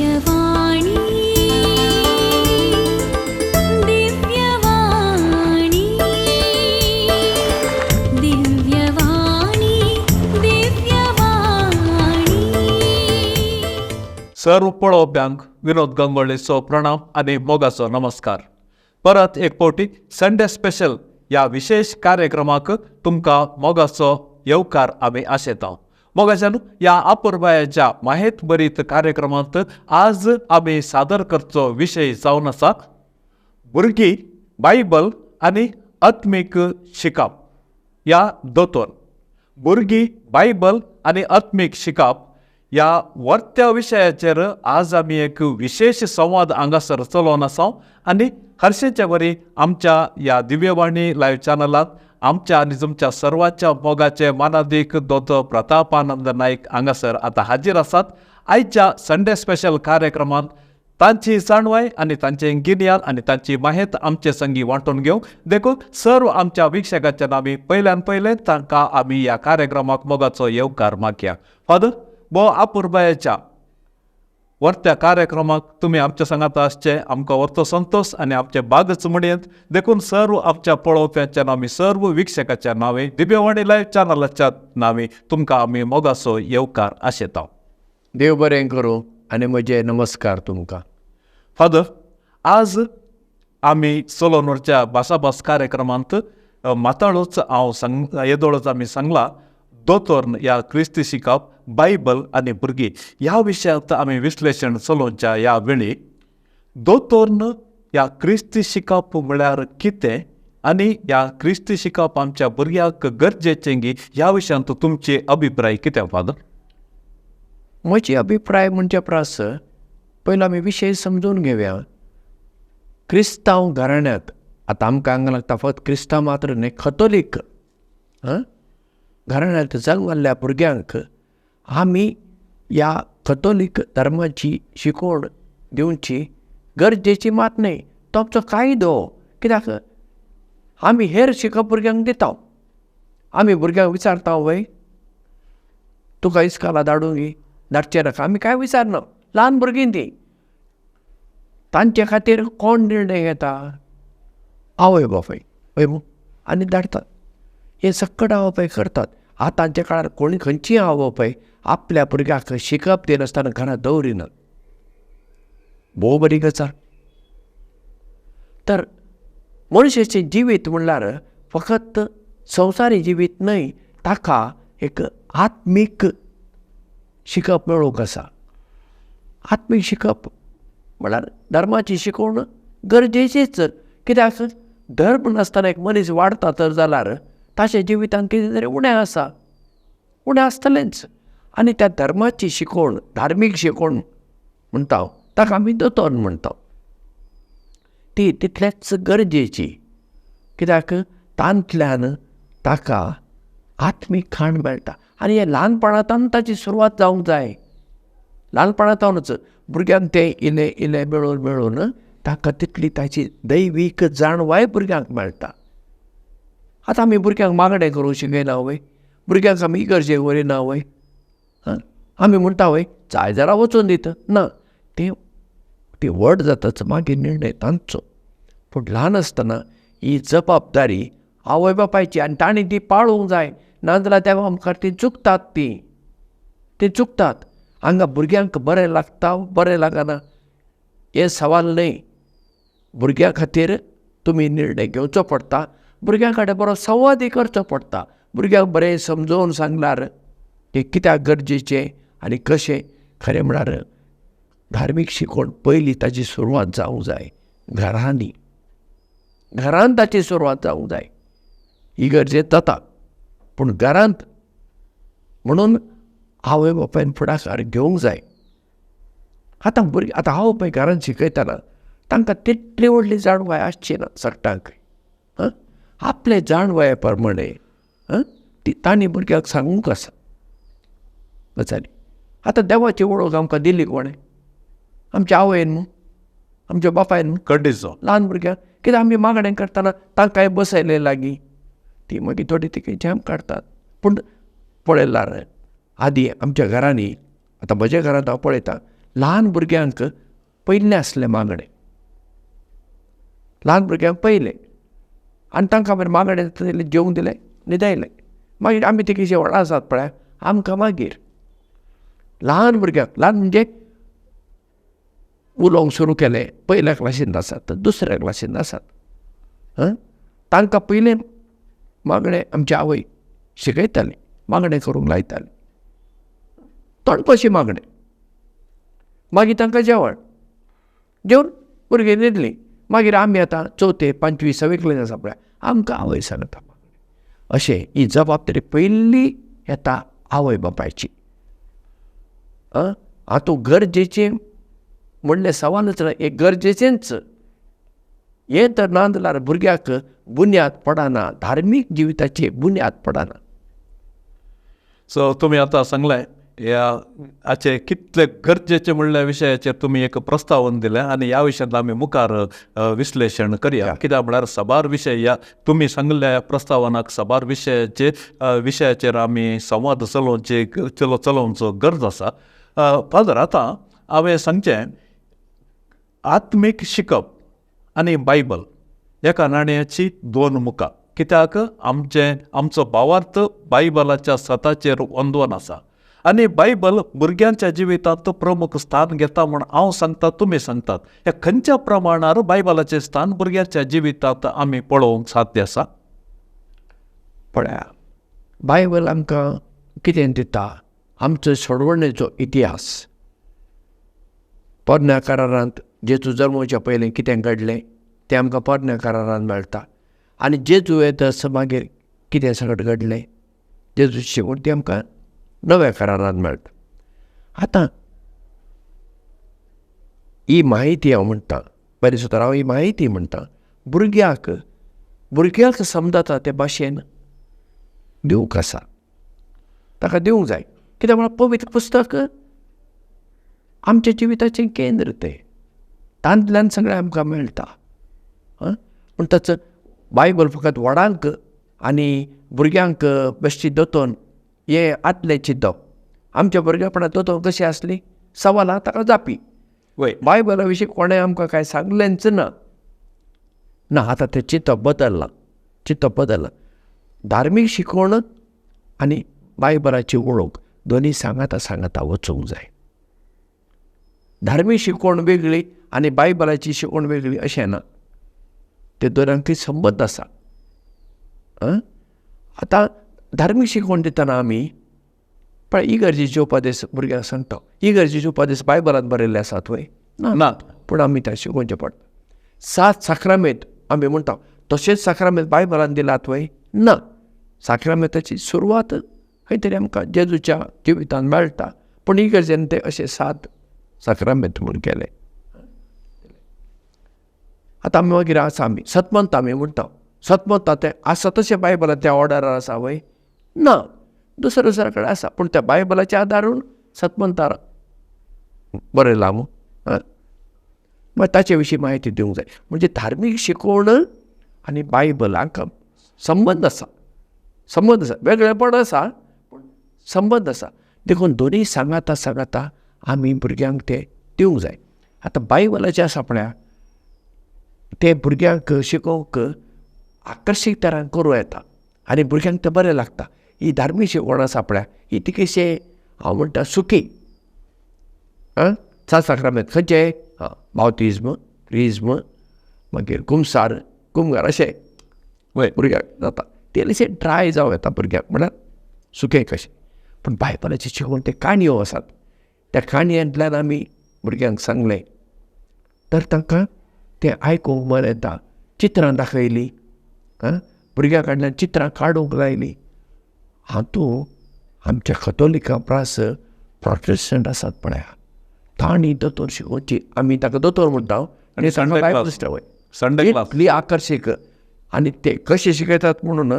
दिव्यवाणी, दिव्यवाणी, दिव्यवाणी, दिव्यवाणी. सर्व पळोवप्यांक विनोद गंगोळेचो प्रणाम आनी मोगाचो नमस्कार. परत एक फावटी संडे स्पेशल ह्या विशेश कार्यक्रमाक तुमकां मोगाचो येवकार आमी आशेता. मोगाच्यान ह्या अपुरबायाच्या माहेत बरीत कार्यक्रमांत आज आमी सादर करचो विशय जावन आसा भुरगीं, बायबल आनी आत्मीक शिकप ह्या दोतोर. भुरगीं, बायबल आनी आत्मीक शिकप ह्या वर्त्या विशयाचेर आज आमी एक विशेश संवाद हांगासर चलोवन आसा आनी हरशेंचे वरी आमच्या ह्या दिव्यवाणी लायव्ह चॅनलांत आमच्या आनी तुमच्या सर्वांच्या मोगाचे मानादीक दोतोर प्रतापानंद नायक हांगासर आतां हाजीर आसात. आयच्या संडे स्पेशल कार्यक्रमांत तांची जाणवाय आनी तांचें गिन्यान आनी तांची माहेत आमचे संगी वांटून घेवंक देखून सर्व आमच्या वीक्षकांच्या नामी पयल्यान पयलें तांकां आमी ह्या कार्यक्रमाक मोगाचो येवकार मागया. फादर, भोव अपुरबायेच्या वर्त्या कार्यक्रमाक तुमी आमच्या सांगात आसचे आमकां वर्तो संतोश आनी आमचे बागच म्हणयेत. देखून सर्व आमच्या पळोवप्यांच्या नांवी, सर्व वीक्षकाच्या नांवी, दिव्यवाणी लायव्ह चॅनलाच्या नांवी तुमकां आमी मोगाचो येवकार आशेता. देव बरें करूं आनी म्हजे नमस्कार तुमकां. फादर, आज आमी चलोवन व्हरच्या भासाभास कार्यक्रमांत माताळोच हांव सांग येदोळच आमी सांगला दोतोर्न ह्या क्रिस्ती शिकप, बायबल आनी भुरगीं ह्या विशयांत आमी विश्लेशण चलोवच्या ह्या वेळी दोतोर्न ह्या क्रिस्ती शिकप म्हळ्यार कितें आनी ह्या क्रिस्ती शिकप आमच्या भुरग्यांक गरजेचें गी ह्या विशयांत तुमचे अभिप्राय कितें फादर? म्हजी अभिप्राय म्हणचे परस पयलो आमी विशय समजून घेवया. क्रिस्तांव घराण्यांत आतां आमकां हांगा लागता फक्त क्रिस्तांव मात्र न्हय, कथोलीक घराण्यांत जल्मल्ल्या भुरग्यांक आमी ह्या कथोलीक धर्माची शिकवण दिवची गरजेची मात न्हय, तो आमचो कायदो. कित्याक आमी हेर शिकप भुरग्यांक दिता, आमी भुरग्यांक विचारता वय तुका इस्काला धाडूं गी धाडचें नाका, आमी कांय विचारना. ल्हान भुरगीं ती, तांचे खातीर कोण निर्णय घेता? आवय बापूय हय मू, आनी धाडटात. हें सक्कड आवय बापूय करतात. आतांच्या काळार कोणी खंयचीय आवय बापूय आपल्या भुरग्याक शिकप दिनासतना घरांत दवरिनात. भोव बरी गजाल. तर मनशाचें जिवीत म्हणल्यार फकत संवसारी जिवीत न्हय, ताका एक आत्मीक शिकप मेळूंक आसा. आत्मीक शिकप म्हळ्यार धर्माची शिकवण गरजेचीच. कित्याक धर्म नासतना एक मनीस वाडता तर जाल्यार ताच्या जिवितांत कितें तरी उणें आसा, उणें आसतलेंच. आनी त्या धर्माची शिकवण, धार्मीक शिकवण म्हणटा ताका आमी दोतोर म्हणटा, ती तितलेच गरजेची. कित्याक तांतल्यान ताका आत्मीक खाण मेळटा. आनी हें ल्हानपणांतल्यान ताची सुरवात जावंक जाय. ल्हानपणांतल्यानच भुरग्यांक तें इल्लें इल्लें मेळून मेळून ताका तितली ताची दैवीक जाणवाय भुरग्यांक मेळटा. आतां आमी भुरग्यांक मागणें करूंक शिकयना वय, भुरग्यांक आमी इगर्जेक व्हरिना वय, आमी म्हणटा वय जाय जाल्यार वचून दिता ना, ते व्हड जाताच मागीर निर्णय तांचो. पूण ल्हान आसतना ही जबाबदारी आवय बापायची आनी तांणी ती पाळूंक जाय, नाजाल्यार त्या मुखार ती चुकतात, ती चुकतात. हांगा भुरग्यांक बरें लागता बरें लागना हें सवाल न्हय, भुरग्यां खातीर तुमी निर्णय घेवचो पडटा, भुरग्यां कडेन बरो संवादय करचो पडटा. भुरग्यांक बरें समजोवन सांगल्यार हें कित्याक गरजेचें आनी कशें. खरें म्हळ्यार धार्मीक शिकवण पयली ताची सुरवात जावंक जाय घरांनी, घरांत ताची सुरवात जावंक जाय. इगर्जेंत जाता पूण घरांत म्हणून आवय बापायन फुडाकार घेवंक जाय. आतां भुरगीं आतां आवय बापाय घरांत शिकयतना तांकां तितली व्हडली जाणवाय आसची ना सगटांक, आपले जाणवाये प्रमाणे ती तांणी भुरग्यांक सांगूंक आसा गजाली. आतां देवाची वळख आमकां दिली कोणें? आमच्या आवयन न्हू, आमच्या बापायन न्हू, कड्डीचो ल्हान भुरग्यांक. कित्याक आमी मागणें करतना तांकांय बसयलें लागीं, ती मागीर थोडी ती झेम काडटात. पूण पळयल्यार आदीं आमच्या घरांनी, आतां म्हज्या घरांत हांव पळयतां, ल्हान भुरग्यांक पयलें आसलें मागणें, ल्हान भुरग्यांक पयलें आनी तांकां मागीर मागणें जाता जेवंक दिलें न्हिदयलें. मागीर आमी ती कशी व्हडां आसात पळय आमकां मागीर ल्हान भुरग्यांक, ल्हान म्हणजे उलोवंक सुरू केलें पयल्या क्लासींत आसात, दुसऱ्या क्लासींत आसात, तांकां पयलें मागणें आमची आवय शिकयताली, मागणें करूंक लायताली, तोंडपाशी मागणें. मागीर तांकां जेवण जेवन भुरगीं न्हिदलीं. मागीर आमी आतां चवथे पांचवी सवे क्लासीन आसा पळय आमकां आवय सांगता. अशें ही जबाबदारी पयली येता आवय बापायची. आतां गरजेचें म्हणलें सवालच ना, एक गरजेचेंच हें तर ना जाल्यार भुरग्याक बुन्याद पडना, धार्मीक जिविताची बुन्याद पडना. सो तुमी आतां सांगलें ह्या हाचे कितले गरजेचे म्हणल्या विशयाचेर तुमी एक प्रस्तावन दिलें आनी ह्या विशयांत आमी मुखार विश्लेशण करया. कित्याक म्हळ्यार साबार विशय ह्या तुमी सांगिल्ल्या प्रस्तावनाक साबार विशयाचेर विशयाचेर आमी संवाद चलोवचे चलोवचो गरज आसा. फादर, आतां हांवें सांगचें आत्मीक शिकप आनी बायबल एका नाण्याची दोन मुखां. कित्याक आमचें आमचो भावार्थ बायबलाच्या सताचेर अंदवन आसा आनी बायबल भुरग्यांच्या जिवितांत प्रमुख स्थान घेता म्हूण हांव सांगता, तुमी सांगतात. ह्या खंयच्या प्रमाणार बायबलाचें स्थान भुरग्यांच्या जिवितांत आमी पळोवंक साध्य आसा? पळया, बायबल आमकां कितें दिता? आमचो सोडवणेचो इतिहास. पोरण्या करारांत जेजू जल्मोवच्या पयलीं कितें घडलें तें आमकां पोरण्या करारांत मेळटा, आनी जेजू येतस मागीर कितें सगळें घडलें जेजू शिकवण ती आमकां नव्या करारांत मेळटा. आतां ही म्हायती हांव म्हणटा, बरें सुद्दां हांव ही म्हायती म्हणटा, भुरग्याक भुरग्याक समजता ते भाशेन दिवंक आसा, ताका दिवंक जाय. कित्याक म्हळ्यार पवित्र पुस्तक आमच्या जिविताचें केंद्र, तें तातूंतल्यान सगळें आमकां मेळटा. पूण ताचो बायबल फकत व्हडांक आनी भुरग्यांक बेश्टी दोतोन हें आदलें चिंतप. आमच्या भुरगेपणांत दोतोन कशी आसली, सवालां ताका जापी, बायबला विशीं कोणें आमकां कांय सांगलेंच ना. ना, आतां तें चिंतप बदल्लां, चिंतप बदल्लां. धार्मीक शिकवण आनी बायबलाची वळख दोनी सांगाता सांगाता वचूंक जाय. धार्मीक शिकवण वेगळी आनी बायबलाची शिकवण वेगळी अशें ना, ते दोनांकय संबंद आसा. आतां धार्मीक शिकवण दितना आमी पळय इगर्जेचे उपदेश भुरग्यांक सांगता, इगर्जेचे उपदेश बायबलांत बरयल्ले आसात वय? ना, पूण आमी ते शिकोवचें पडटा. सात साक्रामेंत आमी म्हणटा, तशेंच साक्रामेंत बायबलांत दिलात वय? ना. साक्रामेंताची सुरवात खंय तरी आमकां जेजूच्या जिवितांत मेळटा, पूण इगर्जेन ते अशे सात साक्रामेंत म्हूण केले. आतां आमी मागीर आसा आमी सतमंत आमी म्हणटा, सतमंत तें आसा तशें बायबलांत त्या ऑर्डरार आसा वय? ना, दुसऱ्या दुसऱ्या कडेन आसा, पूण त्या बायबलाच्या आदारून सतमंतार बरयलां मू. मागीर ताचे विशीं म्हायती दिवंक जाय. म्हणजे धार्मीक शिकवण आनी बायबल हांकां संबंद आसा, संबंद आसा, वेगळेपण आसा पूण संबंद आसा. देखून दोनूय सांगाता सांगाता आमी भुरग्यांक ते दिवंक जाय. आतां बायबलाचें आसा पळया, ते भुरग्यांक शिकोवंक आकर्शीक तरान करूं येता आनी भुरग्यांक तें बरें लागता. ही धार्मीक शिकवण आसा पळया, ही तिकेशे हांव म्हणटा सुकी. सात साक्रामेंत खंयचे? बावतिज्म, क्रिज्म, मागीर कुमसार, कुमगार, अशें भुरग्यांक जाता. ते अशें ड्राय जावं येता भुरग्यांक, म्हळ्यार सुकें कशें. पूण बायबलाची शिकवण ते काणयो आसात, त्या काणयांतल्यान आमी भुरग्यांक सांगलें तर तांकां तें आयकूंक बरें येता. चित्रां दाखयलीं, भुरग्यां कडल्यान चित्रां काडूंक लायलीं. हातूंत आमच्या कथोलिकां परस प्रोटेस्टंट आसात पळया, तांणी दोतोर शिकोवची. आमी ताका दोतोर म्हणटा आनी संडे इतली आकर्शीक. आनी ते कशे शिकयतात म्हणून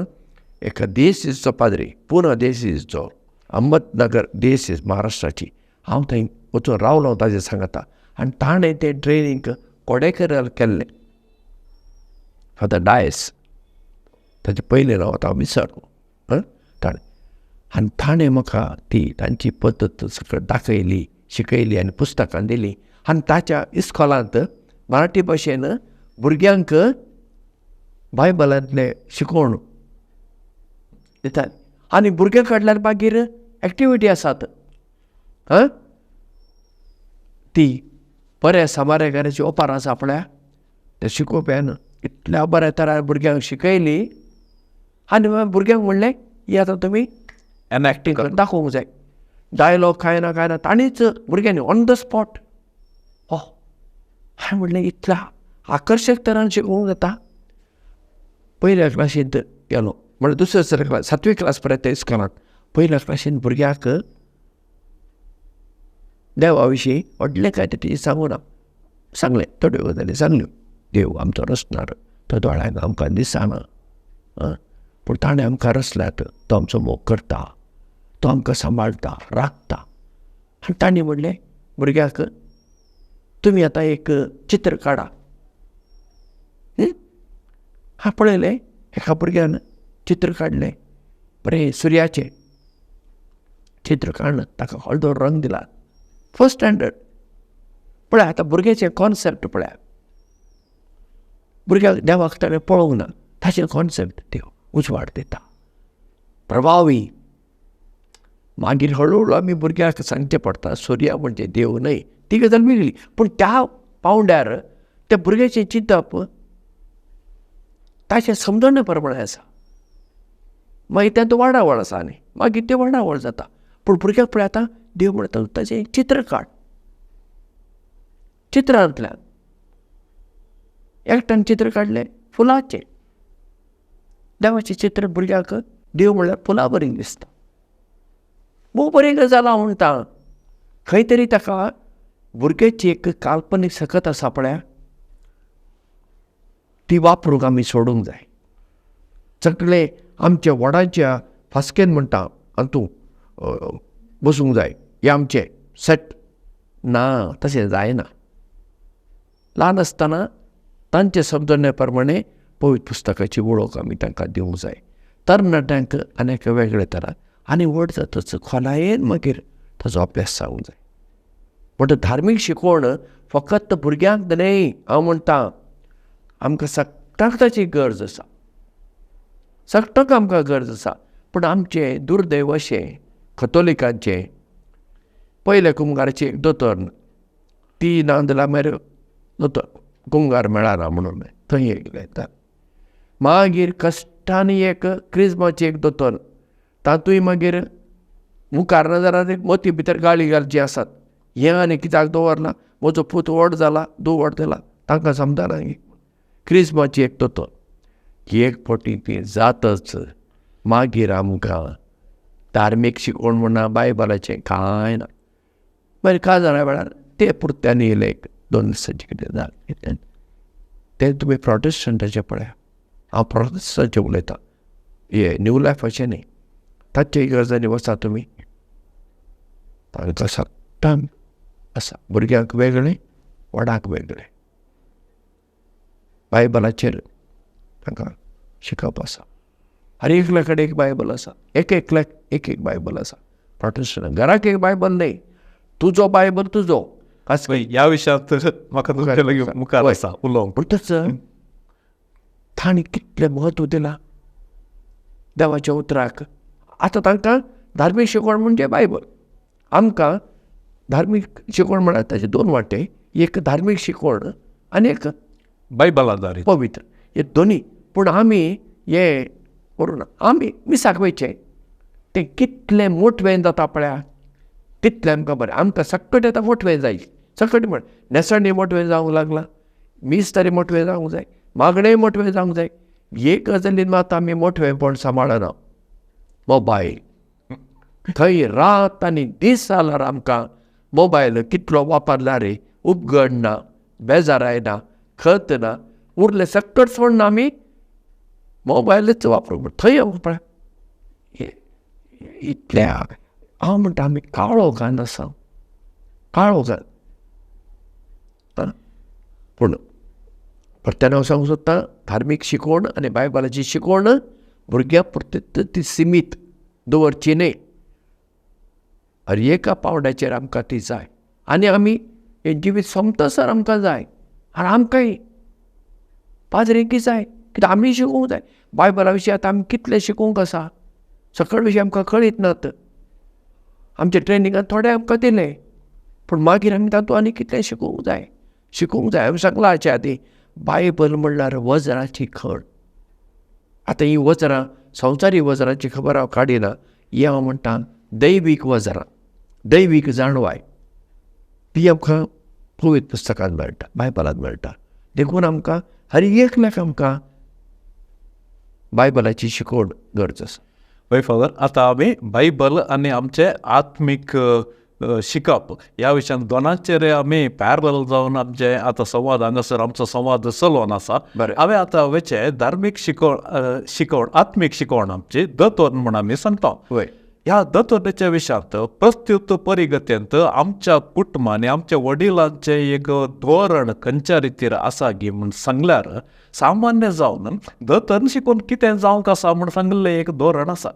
एका देसीचो पाद्री, पुना देसीचो, अहमदनगर देसीस महाराष्ट्राची, हांव थंय वचून रावलो ताजें सांगता. आनी ताणें तें ट्रेनींग कोडेकराल केल्लें, फादर डायस ताचें पयलें नांव आतां हांव विसरलो. ताणें आनी ताणें म्हाका ती तांची पद्दत सगळें दाखयली, शिकयली आनी पुस्तकां दिलीं आनी ताच्या इस्कॉलांत मराठी भाशेन भुरग्यांक बायबलांतलें शिकोवण दितात आनी भुरग्यां कडल्यान मागीर एक्टिविटी आसात. हां, ती बऱ्या समारेकाराची ओपार आसा पळया, त्या शिकोवप्यान इतल्या बऱ्या तरान भुरग्यांक शिकयली आनी भुरग्यांक म्हणलें ही आतां तुमी एनॅक्ट करून दाखोवंक जाय. डायलॉग कांय ना कांय ना, ताणीच भुरग्यांनी ऑन the spot. हो, हांवें म्हणलें इतल्या आकर्शक तरान शिकोवंक जाता. पयल्या क्लासींत गेलो म्हणल्यार दुसऱ्या क्लास, सातवी क्लास पर्यंत इस्कॉलांत पयल्या क्लासींत भुरग्याक देवा विशीं व्हडलें कांय तें सांगूं ना, सांगलें थोड्यो गजाली सांगल्यो. देव आमचो रचणार, तो दोळ्यांक आमकां दिसना, पूण ताणें आमकां रचल्यात, तो आमचो मोग करता, तो आमकां सांबाळटा, राखता. आनी तांणी म्हणलें भुरग्याक तुमी आतां एक चित्र काडा. हांवें पळयलें एका भुरग्यान चित्र काडलें, बरें सुर्याचें चित्र काडून ताका हळदो रंग दिला, फर्स्ट स्टँडर्ड. पळय आतां भुरग्याचें कॉन्सेप्ट पळया, भुरग्याक देवाक ताणें पळोवंक ना, ताचें कॉन्सेप्ट देव उजवाड दिता, प्रभावी. मागीर हळुहळू आमी भुरग्याक सांगचें पडटा सुर्या म्हणजे देव न्हय, ती गजाल वेगळी, पूण त्या पावंड्यार त्या भुरग्याचें चिंतप ताचें समजणे प्रमाणें आसा. मागीर तें वाडावळ आसा आनी मागीर तें वाडावळ जाता. पूण भुरग्याक पळय आतां देव म्हणटा ताचें चित्र काड, चित्रांतल्यान एकट्यान चित्र काडलें फुलाचें, देवाचें चित्र भुरग्याक देव म्हणल्यार फुलां बरीं दिसता. भोव बरी गजाल हांव म्हणटा, खंय तरी ताका भुरग्याची एक काल्पनीक सकत आसा पळया, ती वापरूंक आमी सोडूंक जाय. सगळे आमच्या व्हडांच्या फास्केन म्हणटा हातूं बसूंक जाय, हें आमचें सेट ना, तशें जायना. ल्हान आसतना तांचे समजणे प्रमाणे पवित्र पुस्तकाची वळख आमी तांकां दिवंक जाय. तरणाट्यांक आनी एक वेगळे तरा आनी व्हड जातच खोलायेन मागीर ताजो अभ्यास जावंक जाय. म्हणटा धार्मीक शिकवण फकत भुरग्यांक न्हय, हांव म्हणटा आमकां सगळ्यांक ताची गरज आसा, सगळ्यांक आमकां गरज आसा. पूण आमचें दुर्दैव अशें कथोलिकांचें पयले कुमगाराची एक दोतोर ती ना जाल्यार मागीर दोतोर कुमगार मेळना म्हणून थंय एक येता. मागीर कश्टांनी एक क्रिजमाची एक दोतोर, तातूंय मागीर मुखार ना जाल्यार मोती भितर गाळी घालची आसात, हें आनी कित्याक दवरलां, म्हजो पूत व्हड जाला, धूव व्हड जाला, तांकां समजना. क्रिजमाची एक दोतोर एक फावटी ती जातच मागीर आमकां धार्मीक शिकवण म्हणा बायबलाचें कांय ना. मागीर काजारा वेळार ते पुरत्यांनी येयले एक दोन दिसांचें कितें जालें तें तुमी प्रोटेस्टंटाचें पळया, हांव प्रोटेस्टंटाचें उलयतां, हे न्यू लायफाचें न्हय. ताचे गजाली वचा तुमी, तांकां सगळ्यांक आसा, भुरग्यांक वेगळें, व्हडांक वेगळें, बायबलाचेर तांकां शिकप आसा. हर एकल्या कडेन एक बायबल आसा, एक एकल्याक एक एक बायबल आसा. प्रोटेस्टंट घराक एक बायबल न्हय, तुजो बायबल तुजो. ह्या विशयांत म्हाका तुमचे लागीं मुखार आसा उलोवंक. म्हणटच तांणी कितलें म्हत्व दिलां देवाच्या उतराक. आतां तांकां धार्मीक शिकवण म्हणजे बायबल, आमकां धार्मीक शिकवण म्हळ्यार ताचे दोन वांटे, एक धार्मीक शिकवण आनी एक बायबल आदारीत पवित्र, हे दोनी. पूण आमी हे करूना, आमी मिसाक वयचें तें कितलें मोटवें जाता पळया तितलें आमकां बरें. आमकां सकट आतां मोटवें जाय, सकट म्हण न्हेसणी मोटवें जावंक लागलां, मीस तरी मोटवें जावंक जाय, मागणेंय मोटवें जावंक जाय. एक गजालीन मात आमी मोटवेंपण सांबाळना, मोबायल. थंय रात आनी दीस जाल्यार आमकां मोबायल कितलो वापरला रे, उपगण ना, बेजाराय ना, खत ना, उरलें सकट सोडून आमी मोबायलच वापरूंक. थंय पळय इतल्या हांव म्हणटा आमी काळो घान आसा, काळो घान. पूण परत्यान हांव सांगूंक सोदतां, धार्मीक शिकवण आनी बायबलाची शिकवण भुरग्यां पुरती ती सिमीत दवरची न्हय, हर एका पावंड्याचेर आमकां ती जाय. आनी आमी हें जिवीत सोंपतासर आमकां जाय आनी आमकांय पाद्रींकय जाय, कित्याक आमी शिकूंक जाय. बायबला विशीं आतां आमी कितलें शिकूंक आसा, सकळ विशीं आमकां कळीत नात. आमच्या ट्रेनिंगान थोडें आमकां दिलें, पूण मागीर आमी तातूंत आनी कितलें शिकूंक जाय, शिकूंक जाय. हांवें सांगलां हाचे आदीं, बायबल म्हणल्यार वज्राची खण. आतां हीं वज्रां संवसारी वज्रांची खबर हांव काडिना, हें हांव म्हणटा दैवीक वज्रां, दैवीक जाणवाय, ती आमकां पवित्र पुस्तकांत मेळटा, बायबलांत मेळटा. देखून आमकां हर एकल्याक आमकां बायबलाची शिकवण गरज आसा. हय फादर, आतां आमी बायबल आनी आमचें आत्मीक शिकप ह्या विशयान दोनांचेर आमी पॅरल जावन आमचे आतां संवाद हांगासर आमचो संवाद चलोवन आसा. बरें. हांवें आतां वचें धार्मीक शिकवण आत्मीक शिकवण आमची दतोर्न म्हूण आमी सांगता. वय. ह्या दतोर्नाच्या विशयांत प्रस्तुत परिगतेंत आमच्या कुटुंबांनी आमच्या वडिलांचें एक धोरण खंयच्या रितीर आसा गी म्हूण सांगल्यार सामान्य जावन दतोर्न शिकून कितें जावंक आसा म्हूण सांगिल्लें एक धोरण आसा.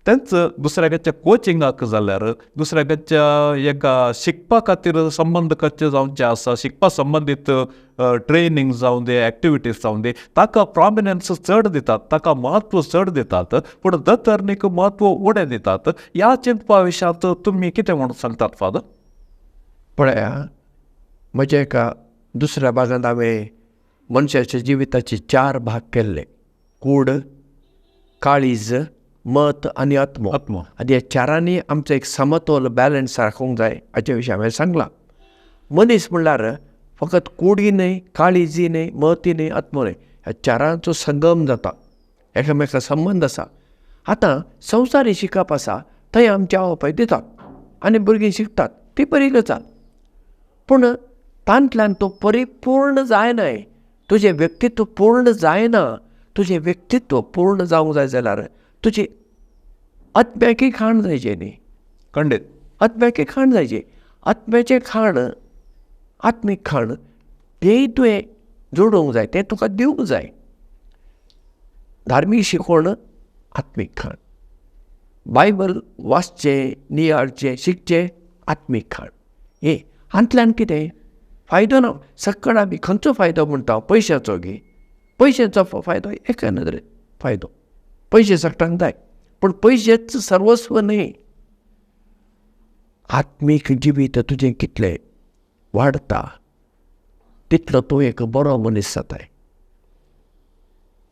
तेंच दुसऱ्या खंयच्या कोचिंगाक जाल्यार दुसऱ्या खंयच्या एका शिकपा खातीर संबंद खंयचे जावचे आसा, शिकपा संबंदीत ट्रेनींग जावं दी, एक्टिविटीज जावं दी, ताका प्रोमिनन्स चड दितात, ताका म्हत्व चड दितात, पूण दतरणीक म्हत्व उणें दितात. ह्या चिंतपा विशयांत तुमी कितें म्हणून सांगतात फादर? पळया, म्हज्या एका दुसऱ्या भागांत हांवें मनशाच्या जिविताचे 4 भाग केल्ले, कूड, काळीज, मत आनी आत्मो. आत्मो. आनी ह्या चारांनी आमचो एक समतोल बॅलन्स राखूंक जाय हाचे विशीं हांवें सांगलां. मनीस म्हणल्यार फकत कुडी न्हय, काळीजी न्हय, मती न्हय, आत्मो न्हय, ह्या चारांचो संगम जाता, एकामेका संबंद आसा. आतां संवसारी शिकप आसा थंय आमचे आवय बापूय दितात आनी भुरगीं शिकतात, ती बरी गजाल, पूण तांतल्यान तूं परिपूर्ण जायनाय, तुजें व्यक्तित्व पूर्ण जायना. तुजें व्यक्तित्व पूर्ण जावंक जाय जाल्यार तुजी आत्म्याकी खाण जायचें न्ही. खंडीत आत्म्याकी खाण जायचें. आत्म्याचें खाण, आत्मीक खाण तेंय तुवें जोडूंक जाय, तें तुका दिवंक जाय. धार्मीक शिकवण आत्मीक खाण, बायबल वाचचें, नियाळचें, शिकचें आत्मीक खाण. हें हातूंतल्यान कितें फायदो ना. सकळ आमी खंयचो फायदो म्हणटा, पयशाचो गे, पयशांचो फायदो एका नदरेन फायदो, पयशे सगळ्यांक जाय, पूण पयशेच सर्वस्व न्हय. आत्मीक जिवीत तुजें कितलें वाडटा तितलो तूं एक बरो मनीस जाताय,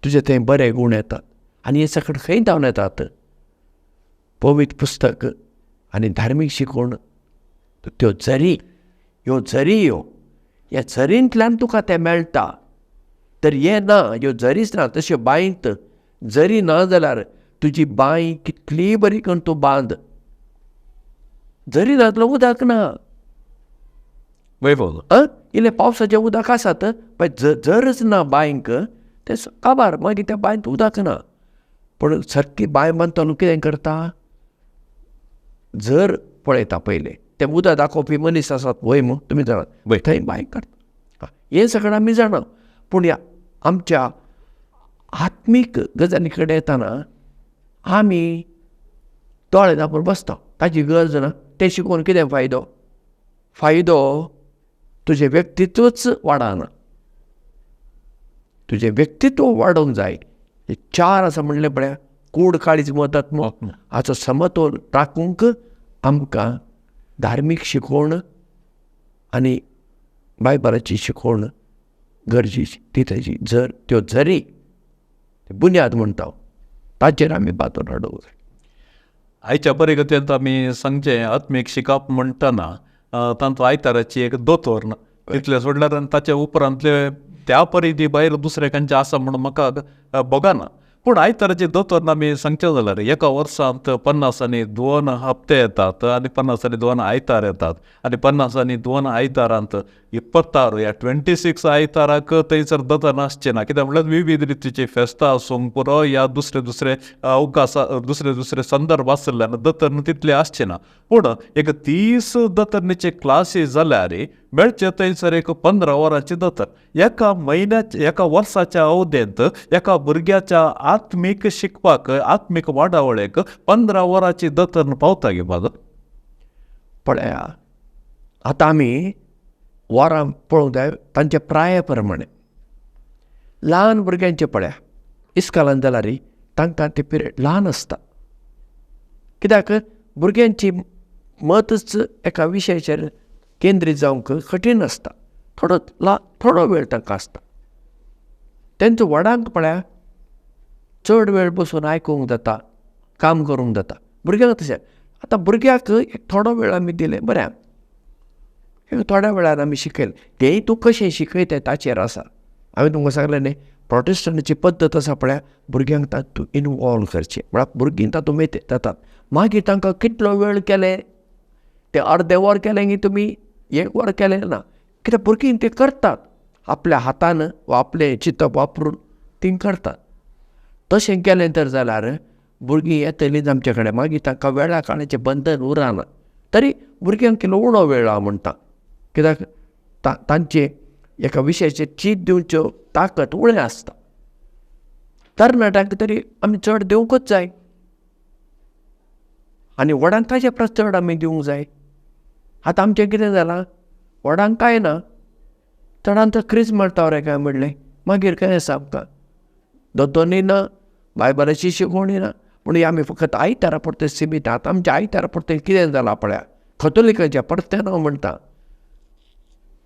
तुजे थंय बरे गूण येतात. आनी हे सगळें खंय धांवन येतात? पवित्र पुस्तक आनी धार्मीक शिकवण, त्यो झरी, ह्यो झरी, ह्यो ह्या झरींतल्यान तुका तें मेळटा. तर हें ना, ह्यो झरीच ना. तश्यो बांयत झरी ना जाल्यार तुजी बांय कितली बरी करून तूं बांद, झरी ना जाल्यार उदक ना. इल्लें पावसाचें उदक आसात, पण जरच ना बांयक तें काबार, मागीर त्या बांयत उदक ना. पूण सारकी बांय बांदतलो कितें करता, झर पळयता पयलें, तें उदक दाखोवपी मनीस आसात वय मू, तुमी जाणात, थंय बांय काडटा. हें सगळें आमी जाणा. पूण ह्या आमच्या आत्मीक गजाली कडेन येतना आमी दोळे धांपून बसता, ताची गरज ना. तें शिकोवन कितें फायदो? फायदो तुजें व्यक्तित्वच वाडना, तुजें व्यक्तित्व वाडोवंक जाय. हे 4 आसा म्हणलें पळया, कूड, काळीज, मत, आत्मो, हाचो समतोल राखूंक आमकां धार्मीक शिकवण आनी बायबलाची शिकवण गरजेची. ती ताजी झर, त्यो झरी बुन्याद म्हणटा ताचेर आमी बांदून हाडूंक जाय. आयच्या परिगतेंत आमी सांगचें आत्मीक शिकप म्हणटना तांचो आयताराची एक दोतोर तितलें सोडल्यार आनी ताचे उपरांतले त्या परिधी भायर दुसरें खंयचें आसा म्हूण म्हाका भोगना. पूण आयताराची दोतोर आमी सांगचें जाल्यार एका वर्सांत 50 आनी 2 हप्ते येतात आनी 50 आनी 2 आयतार येतात आनी 50 आनी 2 आयतारांत 26 या 26 आयताराक थंयसर दोतोर आसचें ना. कित्याक म्हणल्यार विविध रितीची फेस्तां आसूंक पुरो या दुसरे दुसरे अवकाश, दुसरे दुसरे संदर्भ आशिल्ल्यान दोतोर तितले आसचे ना. पूण एक 30 दोतोरणीचे क्लासी जाल्यार मेळचे थंयसर एक 15 वरांची दोतोर एका म्हयन्याच्या, एका वर्साच्या अवधेंत एका भुरग्याच्या आत्मीक शिकपाक, आत्मीक वाडावळेक 15 वरांची दोतोर पावता गे बाजू. पळया, आतां आमी वरां पळोवंक जाय तांच्या प्राया प्रमाणे. ल्हान भुरग्यांचे पळया इस्कालान जाल्यार तांकां ते पिरियड ल्हान आसता, कित्याक भुरग्यांची मतच एका विशयाचेर केंद्रीत जावंक कठीण आसता, थोडो थोडो वेळ तांकां आसता. तेंचो व्हडांक पळया चड वेळ बसून आयकूंक जाता, काम करूंक जाता, भुरग्यांक तशें. आतां भुरग्याक एक थोडो वेळ आमी दिलें बरें, एक थोड्या वेळान आमी शिकयलें, तेंय तूं कशें शिकयता ताचेर आसा. हांवें तुमकां सांगलें न्ही, प्रोटेस्टंटाची पद्दत आसा पळया, भुरग्यांक तातूंत इनवॉल्व करचें, म्हळ्यार भुरगीं तातूंत मेते जातात. मागीर तांकां कितलो वेळ केलें, तें अर्दें वर केलें की तुमी एक वर केलें ना, कित्याक भुरगीं तें करतात आपल्या हातान वा आपलें चिंतप वापरून तीं करतात. तशें केलें तर जाल्यार भुरगीं येतलींच आमचे कडेन, मागीर तांकां वेळा काळाचें बंधन उरना. तरी भुरग्यांक कितलो उणो वेळ हांव म्हणटा, कित्याक तांचे एका विशयाचेर चीत दिवच्यो ताकत उणें आसता. तरणाट्यांक तरी आमी चड दिवंकूच जाय आनी व्हडांक ताचे परस चड आमी दिवंक जाय. आतां आमचें कितें जालां, व्हडांक कांय ना, चडांत चड क्रिज मारता रे काय म्हणलें, मागीर कांय आसा आमकां, दोतोरनी ना, बायबलाची शिकवणी ना, पूण आमी फकत आयतारा परतें सिमीत. आतां आमच्या आयतारा परतें कितें जालां पळया, कथोलिकांच्या परतें हांव म्हणटा,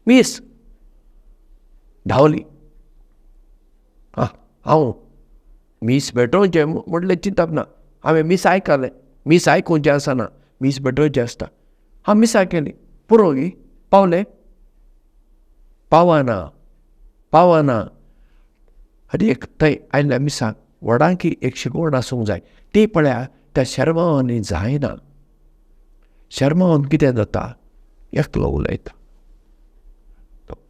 मीस धांवली, हांव मीस भेटोवचें म्हणलें चिंतप ना, हांवें मीस आयकलें, मीस आयकुचें आसना, मीस भेटोवचें आसता. हांव मिसां केली पुरो गी पावलें, पावना पावना. आनी एक थंय आयल्या मिसाक व्हडांकी एक शिकवण आसूंक जाय, ती पळया त्या शर्मावांनी जायना. शर्मावान कितें जाता, एकलो उलयता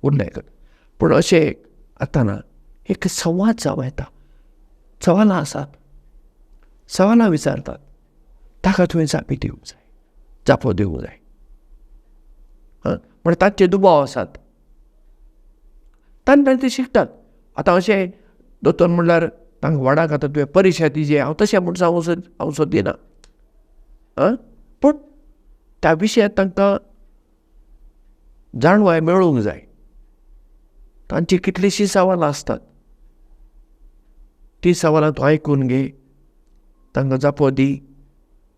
उलयता, पूण अशें आतां ना, एक संवाद जावं येता, सवालां आसात, सवालां विचारतात, ताका तुवें जापी दिवंक जाय, जापो दिवंक जाय. म्हण तांचे दुबाव आसात, तांकां ते शिकतात. आतां अशें दोतोर म्हणल्यार तांकां व्हडाक आतां तुवें परिक्षा दिवची, हांव तशें म्हूण हांव सोदिना, पूण त्या विशयांत तांकां जाणवाय मेळूंक जाय. तांची कितलींशीं सवालां आसतात, ती सवालां तूं आयकून घे, तांकां जापो दी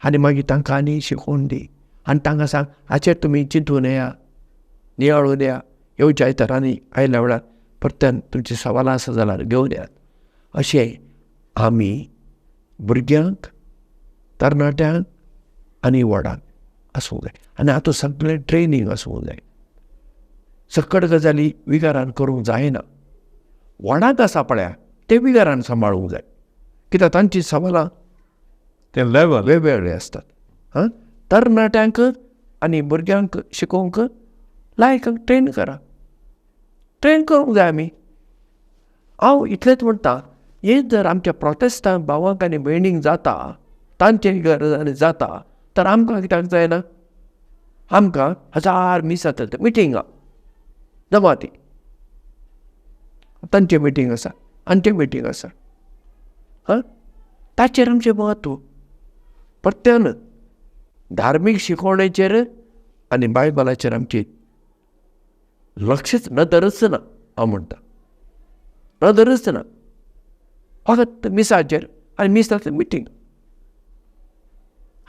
आनी मागीर तांकां आनी शिकोवन दी आनी तांकां सांग हाचेर तुमी चिंतून येया, नियाळून येया, येवच्या आयतार आनी आयल्या वेळार परत्यान तुमची सवालां आसा जाल्यार घेवन येयात. अशें आमी भुरग्यांक, तरणाट्यांक आनी व्हडांक आसूंक जाय. आनी आतां सगळें ट्रेनींग आसूंक जाय, सकट गजाली विगारान करूंक जायना. व्हडांक आसा पळया ते विगारान सांबाळूंक जाय, कित्याक तांची सवालां ते लेवल वेगवेगळे आसतात. हां, तरणाट्यांक आनी भुरग्यांक शिकोवंक लायक ट्रेन करा, ट्रेन करूंक जाय आमी. हांव इतलेंच म्हणटा, हें जर आमच्या प्रोटेस्तांत भावांक आनी भयणींक जाता, तांचे गरजांनी जाता, तर आमकां कित्याक जायना? आमकां हजार मीस जाता, मिटिंगां जमाती, तांचें मिटींग आसा, आमचें मिटींग आसा, हां, ताचेर आमचें म्हत्व. परत्यान धार्मीक शिकवणेचेर आनी बायबलाचेर आमची लक्षच नदरच ना, हांव म्हणटा नदरच ना, फकत मिसाचेर आनी मीस जाता मिटींग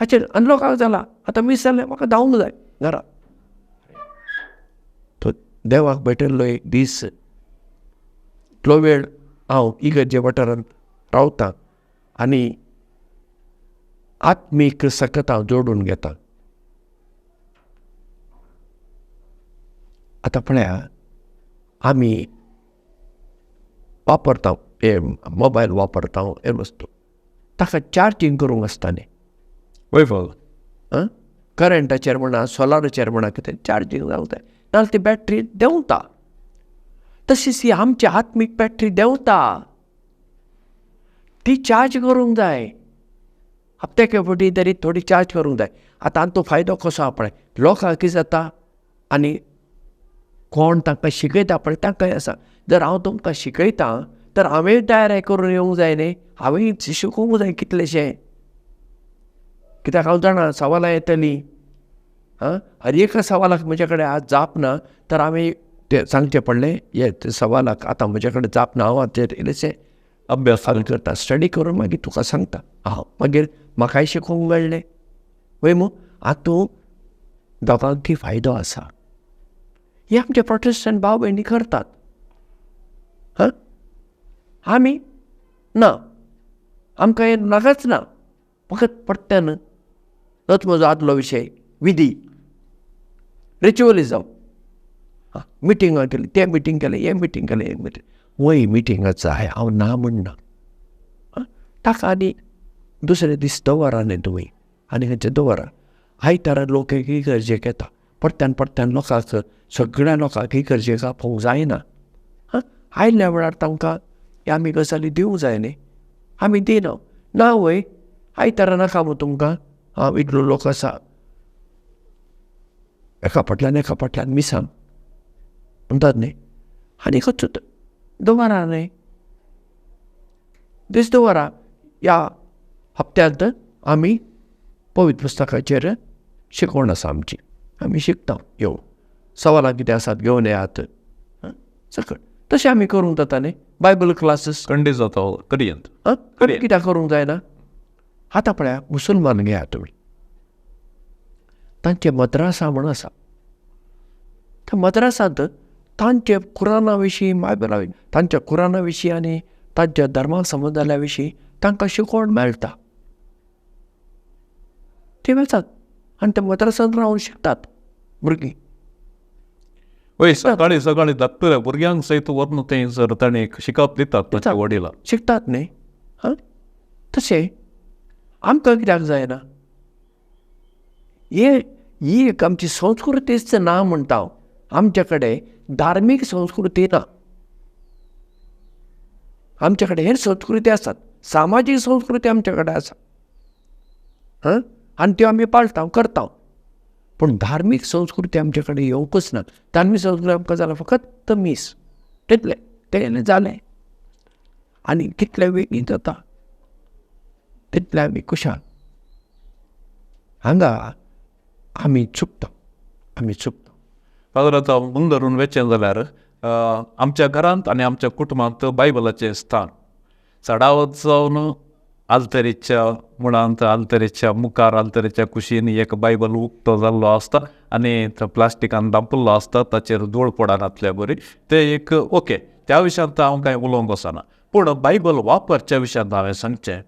हाचेर. आनी लोकांक जाला आतां मीस जालें म्हाका धांवूंक जाय घरा. तो देवाक भेटिल्लो एक दीस, इतलो वेळ हांव इगर्जे वाठारांत रावतां आनी आत्मीक सकत हांव जोडून घेता. आतां पळया आमी वापरता हे मोबायल वापरता हे वस्तू, ताका चार्जींग करूंक आसता न्ही, वय फादर, करंटाचेर म्हणा, सोलाराचेर म्हणा, कितें चार्जींग जावंक जाय, नाजाल्यार ती बॅटरी देंवता. तशीच ही आमची आत्मीक बॅटरी देंवता, ती चार्ज करूंक जाय. हप्त्याक फावटी तरी थोडी चार्ज करूंक जाय. आतां तो फायदो कसो आहा पळय, लोकांक कितें जाता आनी कोण तांकां शिकयता पळय तांकां आसा. जर हांव तुमकां शिकयता तर हांवें तयार करून येवंक जाय न्ही, हांवें शिकोवंक जाय कितलेशें, कित्याक हांव जाणा सवालां येतलीं, आं, हर एका सवालाक म्हजे कडेन आज जाप ना, तर आमी तें सांगचें पडलें हे सवालाक आतां म्हजे कडेन जाप ना, हांव हाचेर इल्लेशें अभ्यास करता, स्टडी करून मागीर तुका सांगता. हांव मागीर म्हाकाय शिकोवंक मेळ्ळें वय मू. आतां दोगांकय फायदो आसा. हे आमचे प्रोटेस्टंट भाव भयणी करतात. हां, आमी ना, आमकां हें नाकाच ना, फकत पडट्यान तोच म्हजो आदलो विशय विधी, रिच्युअलिजम. हां, मिटिंगां केली, तें मिटींग केलें, हें मिटींग केलें, हें मिटींग. वय मिटिंगाचो जाय, हांव ना म्हणना. ताका आनी दुसरे दीस दवरा न्ही तुमी, आनी खंयचे दवरा. आयतारा लोक एक इगर्जेक येता, परत्यान परत्यान लोकांक, सगळ्या लोकांक इगर्जेक आपोवंक जायना. हां, आयल्या वेळार तांकां आमी गजाली दिवंक जाय न्ही, आमी दिना. ना वय आयतारा नाका मू तुमकां, हांव इतलो लोक आसा, एका फाटल्यान एका फाटल्यान मिसां म्हणटात न्ही, आनी खंयचो दवरा न्ही, दीस दवरा. ह्या हप्त्यांत आमी पवित्र पुस्तकाचेर शिकवण आसा आमची, आमी शिकता. येवं सवालां कितें आसात घेवन येयात, सकळ तशें आमी करूंक जाता न्ही. बायबल क्लासीस खंडीत जाता करयेंत, कित्याक करूंक जायना. आतां पळया मुसलमान घेया तुमी, तांचे मद्रासा म्हण आसा. त्या मद्रासांत तांचे कुराना विशीं, बायबला विशीं, तांच्या कुराना विशीं आनी तांच्या धर्मा संबंदाल्या विशीं तांकां शिकवण मेळटा. ते वतात आनी त्या मद्रासांत रावन शिकतात भुरगीं. वय सकाळीं सकाळीं धाकटुल्या भुरग्यांक सयत व्हरून थंय सर ताणें शिकप दितात ताच्या वडिलां, शिकतात न्ही. हां, तशें आमकां कित्याक जायना? हे ही एक आमची संस्कृतीच ना म्हणटा हांव. आमचे कडेन धार्मीक संस्कृती ना, आमचे कडेन हेर संस्कृती आसात, सामाजीक संस्कृती आमचे कडेन आसा. हां, आनी त्यो आमी पाळटा, करता, पूण धार्मीक संस्कृती आमचे कडेन येवंकच ना. धार्मीक संस्कृती आमकां जाल्यार फकत मीस तितलें, तें जालें. आनी कितले वेगीं जाता तितले आमी खुशाल. हांगा आमी चुकता, आमी चुकता. फादर, आतां मुंदरून वचें जाल्यार आमच्या घरांत आनी आमच्या कुटुंबांत बायबलाचें स्थान चडावत जावन आल्तरीच्या मुळांत, आल्तरीच्या मुखार, आल्तरीच्या कुशीन एक बायबल उक्तो जाल्लो आसता आनी प्लास्टिकान धांपिल्लो आसता, ताचेर धूळ पडनातल्या बरी. तें एक ओके, त्या विशयांत हांव कांय उलोवंक वचना. पूण बायबल वापरच्या विशयांत हांवें सांगचें,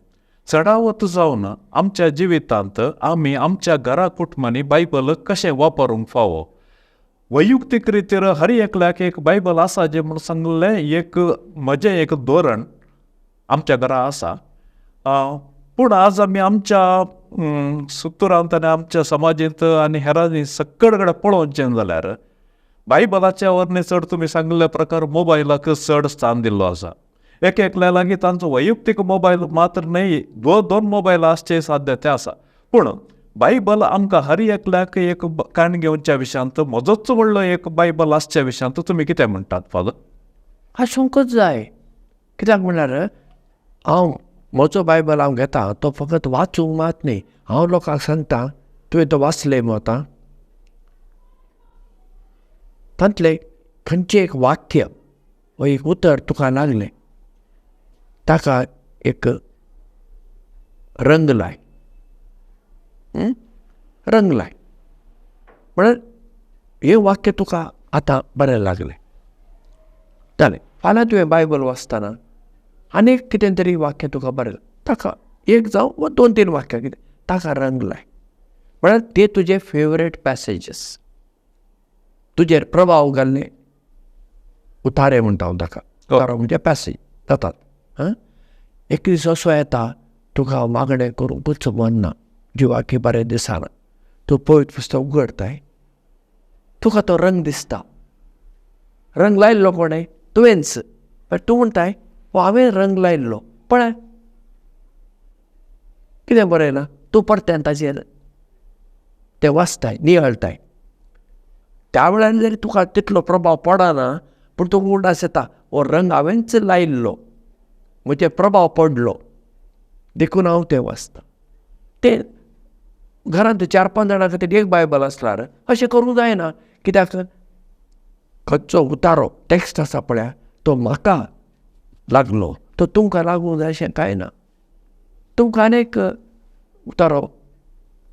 चडावत जावन आमच्या जिवितांत आमी आमच्या घरा कुटुंबांनी बायबल कशें वापरूंक फावो. वैयक्तीक रितीर हर एकल्याक एक बायबल आसा जें म्हूण सांगलें, एक म्हजें एक धोरण आमच्या घरा आसा. पूण आज आमी आमच्या सुतुरांत आनी आमच्या समाजेंत आनी हेरांनी सगळे कडेन पळोवचें जाल्यार बायबलाच्या वरनी चड तुमी सांगिल्ल्या प्रकार मोबायलाक चड स्थान दिल्लो आसा. एक एकल्या लागीं तांचो वैयक्तीक मोबायल मात्र न्हय, दोन मोबायल आसचे साध्यते आसा. पूण बायबल आमकां हर एकल्याक एक काण घेवच्या विशयांत म्हजोच व्हडलो एक बायबल आसच्या विशयांत तुमी कितें म्हणटात फादर? आसूंकच जाय. कित्याक म्हणल्यार हांव म्हजो बायबल हांव घेता तो फकत वाचूंक मात न्ही, हांव लोकांक सांगता तुवें तो वाचलें मू आतां, तांतलें खंयचें एक वाक्य वा एक उतर तुका लागलें ताका एक रंग लाय, रंग लाय म्हळ्यार हें वाक्य तुका आतां बरें लागलें जालें. फाल्यां तुवें बायबल वाचतना आनीक कितें तरी वाक्य तुका बरें ताका एक जावं वा दोन तीन वाक्यां कितें ताका रंग लाय, म्हळ्यार ते तुजे फेवरेट पॅसेजीस, तुजेर प्रभाव घाल्ले उतारे म्हणटा हांव ताका, उतारो म्हणजे पॅसेज जातात. हां, एक दीस असो येता तुका मागणें करूंकूच मन ना, जिवाकी बरें दिसना, तूं पवित्र पुस्तक उगडताय, तुका तो रंग दिसता, रंग लायल्लो कोणें तुवेंच, पण तूं म्हणटाय हो हांवें रंग लायल्लो, पळय कितें बरयलां, तूं परत्यान ताचेर तें वाचताय, नियाळटाय. त्या वेळार जरी तुका तितलो प्रभाव पडना, पूण तुका उगडास येता हो रंग हांवेंच लायल्लो, म्हजेर प्रभाव पडलो देखून हांव तें वाचतां. तें घरांत 4-5 जाणां खातीर एक बायबल आसल्यार अशें करूंक जायना. कित्याक खंयचो उतारो टॅक्स्ट आसा पळया तो म्हाका लागलो तो तुमकां लागूंक जाय अशें कांय ना. तुमकां आनी एक उतारो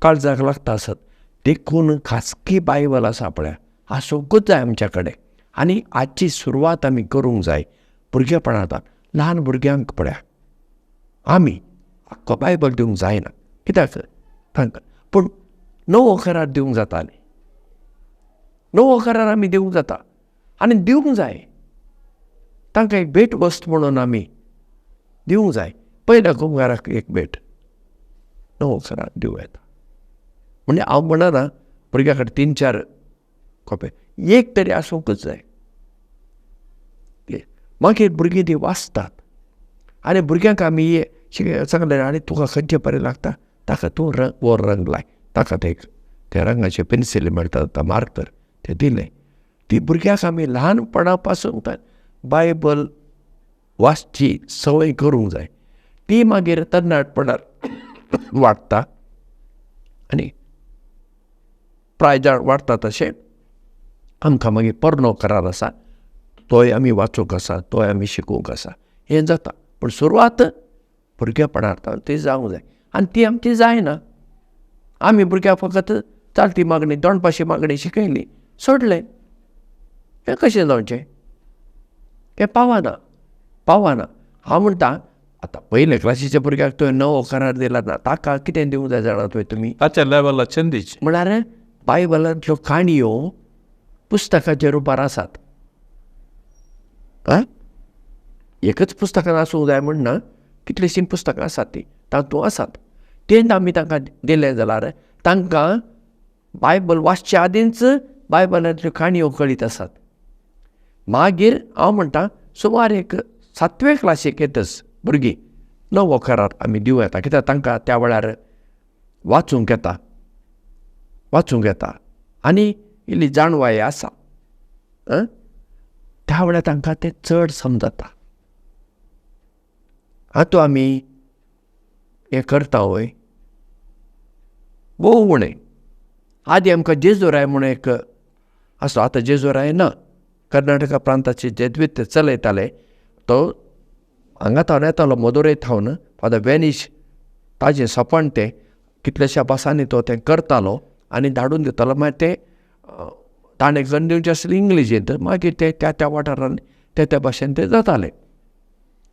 काळजाक लागता आसत. देखून खासगी बायबल आसा पळया आसूंकूच जाय आमच्या कडेन. आनी आजची सुरवात आमी करूंक जाय भुरगेपणांत. ल्हान भुरग्यांक पळया आमी आख्खो बायबल दिवंक जायना कित्याक तांकां, पूण नवो करार दिवंक जातालें. नवो करार आमी दिवंक जाता आनी दिवंक जाय. तांकां एक भेट वस्त म्हणून आमी दिवंक जाय. पयल्या कुमगाराक एक भेट नवो करार दिवं येता. म्हणजे हांव म्हणना भुरग्यां कडेन 3-4 कॉपी, एक तरी आसूंकच जाय. मागीर भुरगीं ती वाचतात आनी भुरग्यांक आमी सांगलें आनी तुका खंयचें बरें लागता ताका तूं रंग वो रंग लाय, ताका ते त्या रंगाचे पेन्सिली मेळटा आतां मार्कर ते दिले. ती भुरग्यांक आमी ल्हानपणा पासून बायबल वाचची संवय करूंक जाय. ती मागीर तरणाटपणार वाडटा आनी प्राय वाडटा तशें आमकां मागीर पोरणो करार आसा तोय आमी वाचूंक आसा, तोय आमी शिकूंक आसा, हें जाता. पूण सुरवात भुरगेपणार ती जावंक जाय आनी ती आमची जायना. आमी भुरग्यांक फकत चालती मागणी दोंडपाशी मागणी शिकयली सोडलें. हें कशें जावचें? हें पावना पावना. हांव म्हणटा आतां पयले क्लासीच्या भुरग्याक तुवें नवो करार दिला ना, ताका कितें दिवंक जाय जाणा तुवें तुमी? ताच्या लेवलाचेर दिवचें म्हळ्यार बायबलांतल्यो काणयो पुस्तकाच्या रुपार आसात. एकच पुस्तकां आसूंक जाय म्हण ना, कितलींशीं पुस्तकां आसात तीं तातूंत आसात. तें आमी तांकां दिलें जाल्यार तांकां बायबल वाचच्या आदींच बायबलांतल्यो काणयो कळीत आसात. मागीर हांव म्हणटा सुमार एक 7वे क्लासीक येतच भुरगीं नवो करार आमी दिवं येता. कित्याक तांकां त्या वेळार वाचूंक येता, वाचूंक येता आनी इल्ली जाणवाय आसा. त्या वेळार तांकां तें चड समजता. आतां आमी हें करता वय भोव उणें. आदीं आमकां जेजूराय म्हूण एक आसलो, आतां जेजूराय ना. कर्नाटका प्रांताचे जेजवीत चलयताले तो हांगा थावन येतालो मदुरय थावन फादर वेनीश ताजें सपन तें कितल्याश्या भासांनी तो तें करतालो आनी धाडून दितालो. मागीर तें ताणें करून दिवचें आसलें इंग्लिशींत, मागीर ते त्या त्या वाठारान त्या त्या भाशेन ते जाताले.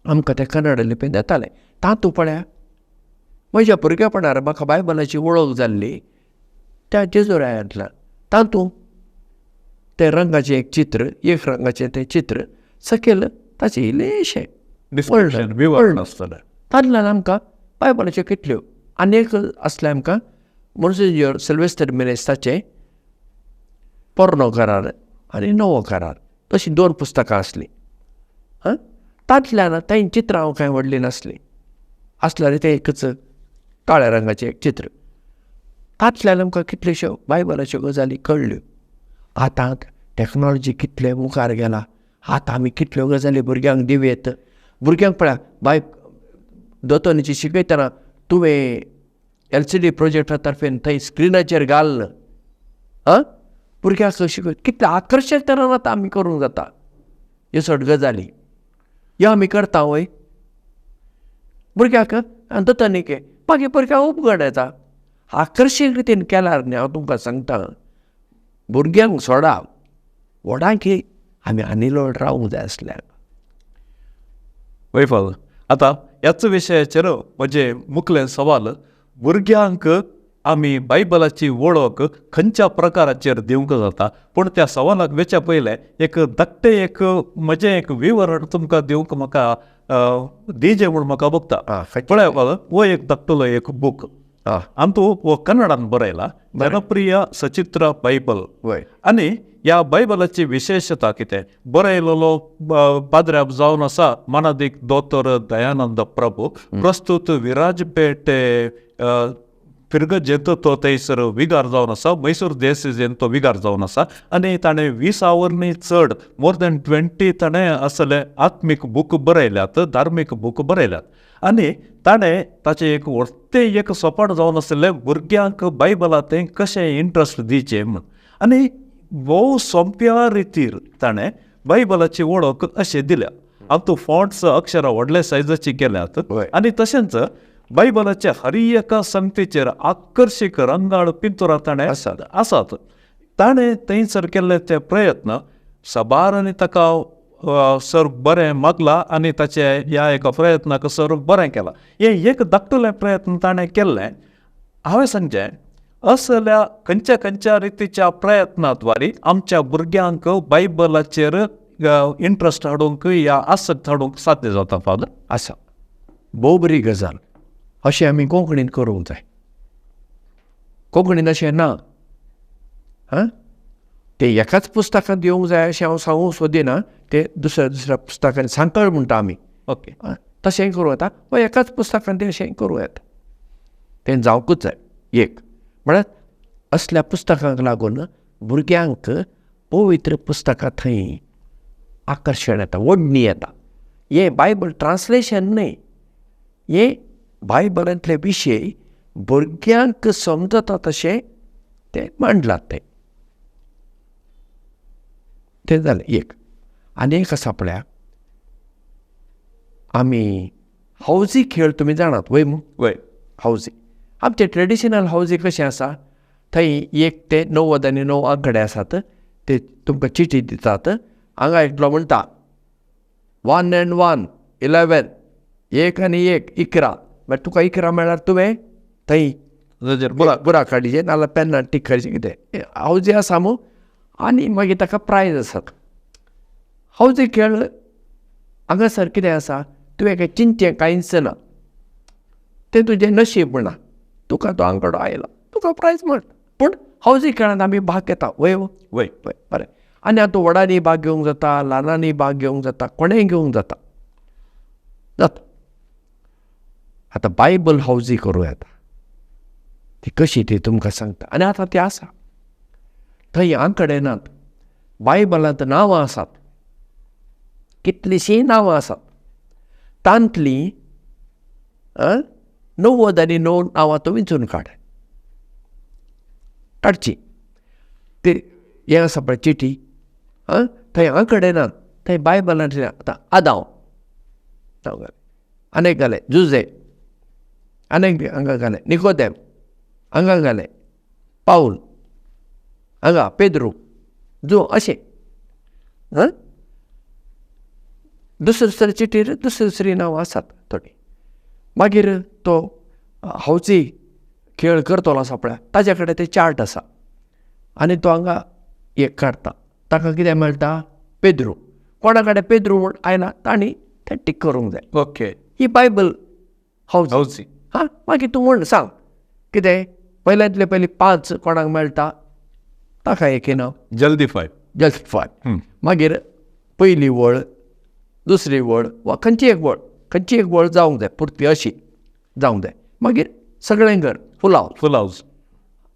आमकां तें कन्नड लिपीन येतालें. तातूंत पळया म्हज्या भुरगेपणार म्हाका बायबलाची वळख जाल्ली त्या जेजुरायांतल्यान. तातूंत तें रंगाचें एक चित्र, एक रंगाचें तें चित्र सकयल ताचें इल्लेशें विवरण आसतलें. तातूंतल्यान आमकां बायबलाच्यो कितल्यो आनी एक आसलें आमकां मोन्सिन्योर सिल्वेस्टर मिनेज ताचें पोरणो करार आनी नवो करार तशीं 2 पुस्तकां आसलीं. हां, तातूंतल्यान तांची चित्रां हांव कांय व्हडलीं नासलीं, आसल्यार तें एकच काळ्या रंगाचें एक चित्र. तातूंतल्यान आमकां कितल्योश्यो बायबलाच्यो गजाली कळ्ळ्यो. आतां टॅक्नोलॉजी कितले मुखार गेला, आतां आमी कितल्यो गजाली भुरग्यांक दिवयेत. भुरग्यांक पळया बाय दोतोनीची शिकयतना तुवें LCD प्रोजेक्टा तर्फेन थंय स्क्रिनाचेर घाल, आं भुरग्यांक शिकय कितलें आकर्शक तरेन आतां आमी करूंक जाता ह्यो सगळ्यो गजाली. ह्यो आमी करता वय भुरग्यांक दोतोनीक, मागीर भुरग्यांक उपगण येता. आकर्शक रितीन केल्यार न्ही हांव तुमकां सांगता भुरग्यांक सोडा व्हडांक आमी आनी लोड रावूंक जाय आसल्या. वय फादर, आतां ह्याच विशयाचेर म्हजें मुखलें सवाल, भुरग्यांक आमी बायबलाची वळख खंयच्या प्रकाराचेर दिवंक जाता? पूण त्या सवालाक वेच्या पयलें एक धाकटें एक म्हजें एक विवरण तुमकां दिवंक म्हाका दिजे म्हूण म्हाका भोगता. पळय फादर, हो एक धाकटुलो एक बूक आनी हो कन्नडान बरयला, जनप्रिय सचित्र बायबल. आनी ह्या बायबलाची विशेशता कितें बरयलेलो पाद्र्याब जावन आसा मानादीक दोतोर दयानंद प्रभू, प्रस्तूत विराजपेटे फिरगजेंत तो थंयसर विगार जावन आसा, मैसूर देसेजेंत तो विगार जावन आसा आनी ताणें 20 वरनी चड मोर दॅन 20 ताणें असले आत्मीक बूक बरयल्यात, धार्मीक बूक बरयल्यात. आनी ताणें ताचें एक व्हडलें एक सोपण जावन आशिल्लें भुरग्यांक बायबला तें कशें इंट्रस्ट दिवचें म्हूण. आनी भोव सोंप्या रितीर ताणें बायबलाची वळख अशें दिल्या. हातूंत फॉन्ट्स अक्षरां व्हडल्या सायजाची केल्यात आनी तशेंच बायबलाच्या हर एका संगतीचेर आकर्शीक रंगाळ पिंतुरां ताणें आसात. ताणें थंयसर केल्ले ते प्रयत्न साबार आनी ताका सर बरें मागला आनी ताचे ह्या एका प्रयत्नाक सर बरें केलां. हें एक धाकटुलें प्रयत्न ताणें केल्लें. हांवें सांगचें असल्या खंयच्या खंयच्या रितीच्या प्रयत्नाद्वारे आमच्या भुरग्यांक बायबलाचेर इंट्रस्ट हाडूंक या आसक्त हाडूंक साध्य जाता फादर. आसा भोव बरी गजाल. अशें आमी कोंकणीन करूंक जाय. कोंकणीन अशें ना, हां, तें एकाच पुस्तकांत येवंक जाय अशें हांव सांगूंक सोदिना. तें दुसऱ्या दुसऱ्या पुस्तकांनी सांकळ म्हणटा आमी, ओके, तशेंय करूं येता वा एकाच पुस्तकांत तें अशेंय करूं येता. तें जावंकूच जाय. एक म्हळ्यार असल्या पुस्तकांक लागून भुरग्यांक पवित्र पुस्तकां थंय आकर्शण येता, ओडणी येता. हें बायबल ट्रान्सलेशन न्हय, हें बायबलांतले विशय भुरग्यांक समजता तशें तें मांडलां. तें तें जालें एक. आनी एक आसा पळया, आमी हावजी खेळ तुमी जाणात वय मू? वय. हावजी आमचे ट्रेडिशनल हावजी कशें आसा, थंय 1 ते 99 आंकडे आसात, ते तुमकां चिटी दितात. हांगा एकलो म्हणटा 1 and 1 11, 1 आनी 1 11, मागीर तुका 11 मेळ्ळ्यार तुवें थंय बुरा काडचे नाजाल्यार पेन्ना टीक काडचे कितें हावजी आसा मू. आनी मागीर ताका प्रायज आसात. हावजी खेळ हांगासर कितें आसा, तुवें कांय चिंतचें कांयच ना, तें तुजें नशीब म्हणा, तुका तो आंकडो आयला तुका प्रायज मेळटा. पूण हावजी खेळांत आमी भाग घेता वय वय वय बरें. आनी आतां व्हडांनी भाग घेवंक जाता, ल्हानांनी भाग घेवंक जाता, कोणेंय घेवंक जाता जाता. आतां बायबल हावजी करूं येता, ती कशी ती तुमकां सांगता. आनी आतां ती आसा, थंय आंकडे नात, बायबलांत नांवां आसात, कितलींशीं नांवां आसात. तांतलीं 99 नांवां तूं विंचून काड, काडची. ते हें आसा पळय चिटी, आं, थंय आंकडे नात, थंय बायबलांतलें आतां आदांव नांव घालें, आनी एक घालें जुजे, आनी एक हांगा घालें निकोदेम, हांगा घालें पावल, हांगा पेद्रू, जो अशें. हां, दुसरे दुसरे चिटीर दुसरी दुसरी नांवां आसात थोडीं. मागीर तो हावजी खेळ करतलो आसा पळय, ताज्या कडेन ते चार्ट आसा आनी तो हांगा एक काडटा, ताका कितें मेळटा पेद्रू. कोणा कडेन पेद्रू म्हूण आयला तांणी तें टीक करूंक जाय. ओके, ही बायबल हावजी. हावजी. हां, मागीर तूं म्हण सांग कितें पयल्यांतले पयलीं 5 कोणाक मेळटा ताका एक इनाम, जल्दी 5, जस्ट 5. मागीर पयली वळ, दुसरी वळ वा खंयची एक वळ, खंयची एक वळ जावंक जाय पुरती अशी जावंक जाय. मागीर सगळें घर फूल हावज, फूल हावज.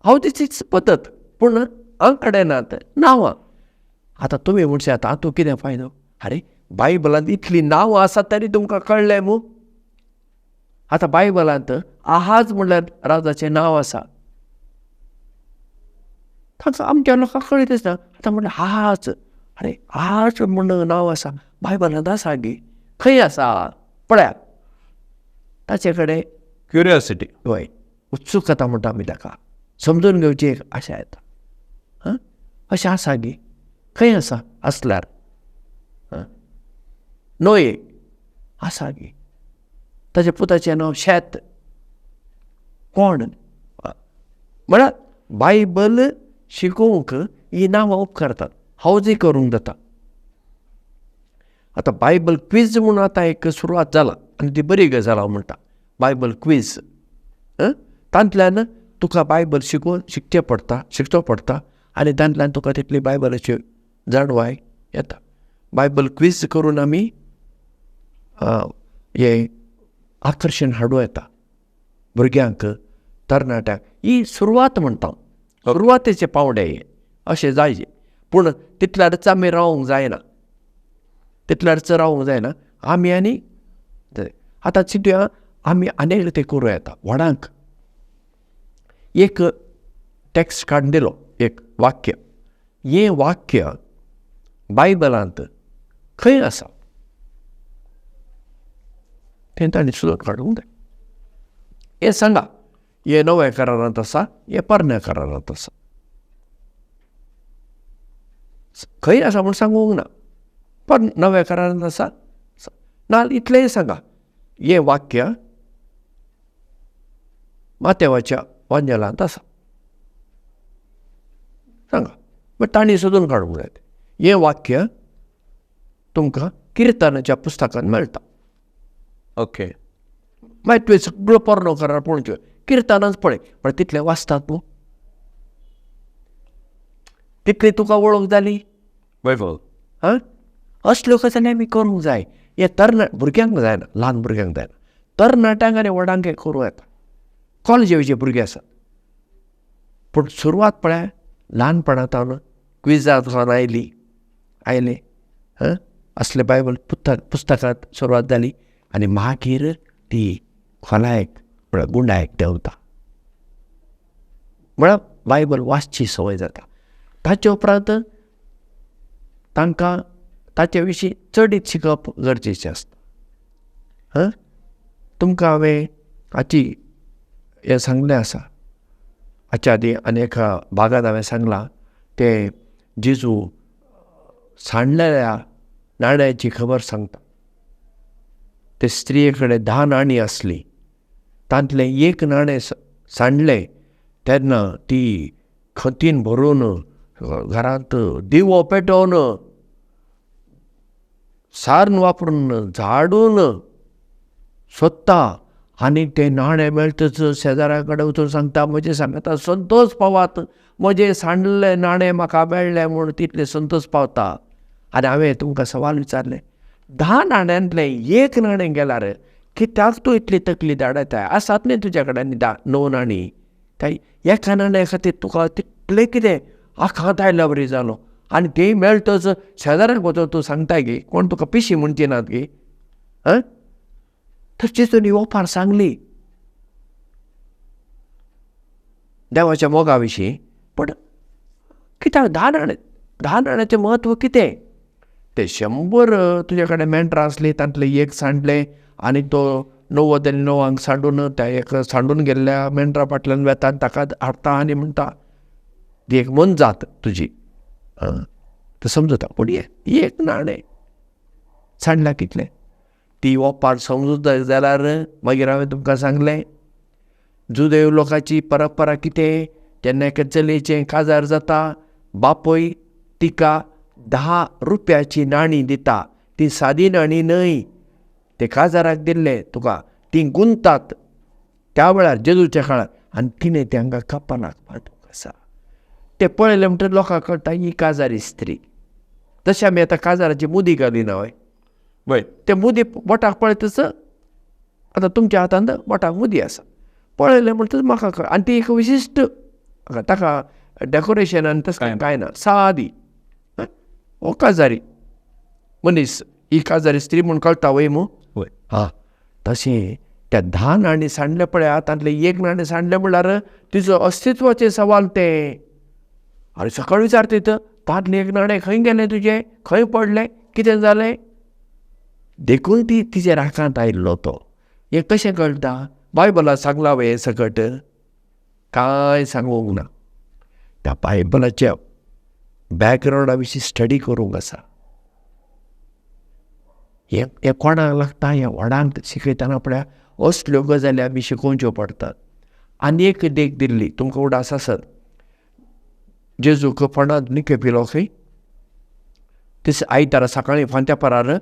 हावजीचीच पद्दत, पूण आंकडे नात, नांवां. आतां तुमी म्हणशात आतां कितें फायदो? आरे बायबलांत इतलीं नांवां आसात तरी तुमकां कळ्ळें मू? आतां बायबलांत आहाज म्हणल्यार राजाचें नांव आसा, तांकां आमच्या लोकांक कळीतच ना. आतां म्हणलें आहाज, आरे आहाज म्हूण नांव आसा बायबलांत आसा गी, खंय आसा पळयात. ताचे कडेन क्युरियोसिटी, हय, उत्सुकता म्हणटा आमी ताका, समजून घेवची एक आशा येता. हां, अशें आसा गी, खंय आसा आसल्यार नोये आसा गी, ताच्या पुताचें नांव शेत, कोण म्हळ्यार बायबल शिकोवंक ही नांवां उपकारतात, हावजी करूंक जाता. आतां बायबल क्वीज म्हूण आतां एक सुरवात जाला आनी ती बरी गजाल हांव म्हणटा. बायबल क्वीज तांतल्यान तुका बायबल शिकोवन शिकचें पडटा, शिकचो पडटा आनी तांतल्यान तुका तितली बायबलाची जाणवाय येता. बायबल क्वीज करून आमी हें आकर्शण हाडूं येता भुरग्यांक, तरणाट्यांक. ही सुरवात म्हणटा, सुरवातेचे पावंडे हे अशें जायचे. पूण तितल्यारच आमी रावंक जायना, तितल्यारच रावंक जायना आमी. आनी आतां चिंतुया आमी आनी तें करूं येता. व्हडांक एक टॅक्स्ट काडून दिलो, एक वाक्य, हें वाक्य बायबलांत खंय आसा तें ताणें सोदून काडूंक जाय. हें सांगा, हें नव्या करारांत आसा, हें पोरण्या करारांत आसा, खंय आसा म्हूण सांगूंक ना, पण नव्या करारांत आसा ना इतलेंय सांगा. हें वाक्य मातेवाच्या वांजेलांत आसा सांगा, बट तांणी सोदून काडूंक जाय. हें वाक्य तुमकां किर्तनाच्या पुस्तकांत मेळटा. ओके, मागीर तुवें सगळो पोरणो करार पळोवचो, किर्तनाच पळय, पण तितलें वाचतात न्हू, तितली तुका वळख जाली. हां, असल्यो गजाली आमी करूंक जाय. हें तरणाट भुरग्यांक जायना, ल्हान भुरग्यांक जायना, तरणाट्यांक आनी व्हडांक हें करूं येता. कॉलेजीचे भुरगे आसात, पूण सुरवात पळय ल्हानपणांत क्विजांत सावन आयली आयले. हां, असले बायबल पुस्तकांत सुरवात जाली आनी मागीर ती खोलायेक म्हळ्यार गुंडायक देंवता, म्हळ्यार बायबल वाचची संवय जाता. ताचे उपरांत तांकां ताचे विशीं चडीत शिकप गरजेचें आसता. हां, तुमकां हांवें हाची हें सांगलें आसा हाच्या आदीं आनी एका भागांत हांवें सांगलां, तें जेजू सांडलेल्या नाण्याची खबर सांगता. ते स्त्रिये कडेन 10 नाणीं आसलीं, तांतलें एक नाणें सांडलें तेन्ना ती खंतीन भरून घरांत दिवो पेटोवन सारण वापरून झाडून सोदता आनी तें नाणें मेळटच शेजाऱ्या कडेन वचून सांगता, म्हजें सांगता संतोष पावात, म्हजें सांडलें नाणें म्हाका मेळ्ळें म्हूण तितलें संतोष पावता. आनी हांवें तुमकां सवाल विचारलें, 10 नाण्यांतलें एक नाणें गेल्यार कित्याक तूं इतली तकली धाडयताय? आसात न्ही तुज्या कडेन 9 नाणीं, काय एका नाण्या खातीर तुका तितलें कितें आखात आयल्या बरी जालो आनी तें मेळटच शेजाऱ्याक वचून तूं सांगताय गे, कोण तुका पिशी म्हणची नात गे? आं, तर जेजून ही ओपार सांगली देवाच्या मोगा विशीं. पूण कित्याक 10 नाणें, 10 नाण्याचें म्हत्व कितें? ते 100 तुजे कडेन मेंढरां आसलीं, तांतलें एक सांडलें आनी तो 99 सांडून त्या एक सांडून गेल्ल्या मेंढरा फाटल्यान वेता आनी ताका हाडटा आनी म्हणटा ती एक मोनजात तुजी. तो समजता, पूण एक नाणें सांडल्या कितलें? ती ओपार समजूंक जाय जाल्यार मागीर हांवें तुमकां सांगलें, जुदेव लोकांची परंपरा कितें, जेन्ना एका चलयेचें काजार जाता बापूय तिका 10 रुपयाची नाणी दिता. ती सादी नाणी न्हय, ते काजाराक दिल्ले तुका, ती गुंतात त्या वेळार जेजूच्या काळार, आनी तिणें तें हांगा कपलाक बांदूंक आसा. ते पळयलें म्हणटकीर लोकांक कळटा ही काजारी स्त्री. तशें आमी आतां काजाराची मुदी घालिना हय, वय, ते मुदी बोटाक पळयतच आतां तुमच्या हातांत बोटाक मुदी आसा, पळयलें म्हणटच म्हाका कळ, आनी ती एक विशिश्ट ताका डेकोरेशन आनी तशें कांय ना, सादी हो काजारी मनीस, ही काजारी स्त्री म्हूण कळटा वय मू? वय. हां, तशें त्या 10 नाणीं सांडलें पळया, तांतलें एक नाणें सांडलें म्हणल्यार तिजो अस्तित्वाचें सवाल तें. आनी सकाळ विचारता तांतलें एक नाणें खंय गेलें तुजें, खंय पडलें, कितें जालें? देखून ती तिच्या राखांत आयिल्लो तो. हें कशें कळटा? बायबलान सांगलां वय हें सकट? कांय सांगूंक ना. त्या बायबलाच्या बॅकग्रावंडा विशीं स्टडी करूंक आसा. हें कोणाक लागता? हें व्हडांक शिकयतना पळया असल्यो गजाली आमी शिकोवच्यो पडटात. आनी एक देख दिल्ली तुमकां उडास आसत, जेजूक फोंडांत निके पिलो खंय, ते आयतारा सकाळीं फांत्या परार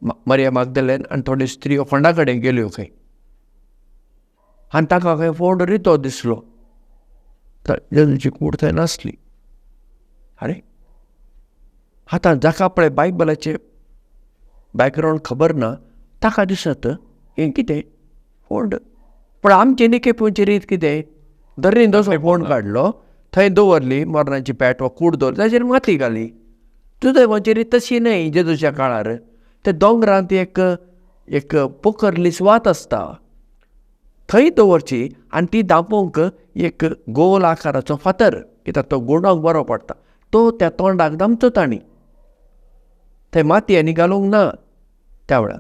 मरिया मागदलेन आनी थोड्यो स्त्रियो फोंडा कडेन गेल्यो खंय, आनी ताका खंय फोंड रितो दिसलो, जेजूची कूड थंय नासली. आरे आतां जाका पळय बायबलाचें बॅकग्रावंड खबर ना ताका दिसत हें कितें फोंड. पूण आमचे निके पिवची रीत कितें, दर्रीन तसो फोंड काडलो, थंय दवरली मरणाची पेट वा कूड दवरली, ताचेर माती घाली. तुजो रीत तशी न्हय. जेजूच्या काळार ते दोंगरांत एक एक पोखरली सुवात आसता थंय दवरची आनी ती दांपोवंक एक गोल आकाराचो फातर, कित्याक तो गोंडोक बरो पडटा, तो त्या तोंडाक दामचो तांणी. थंय माती आनी घालूंक ना त्या वेळार.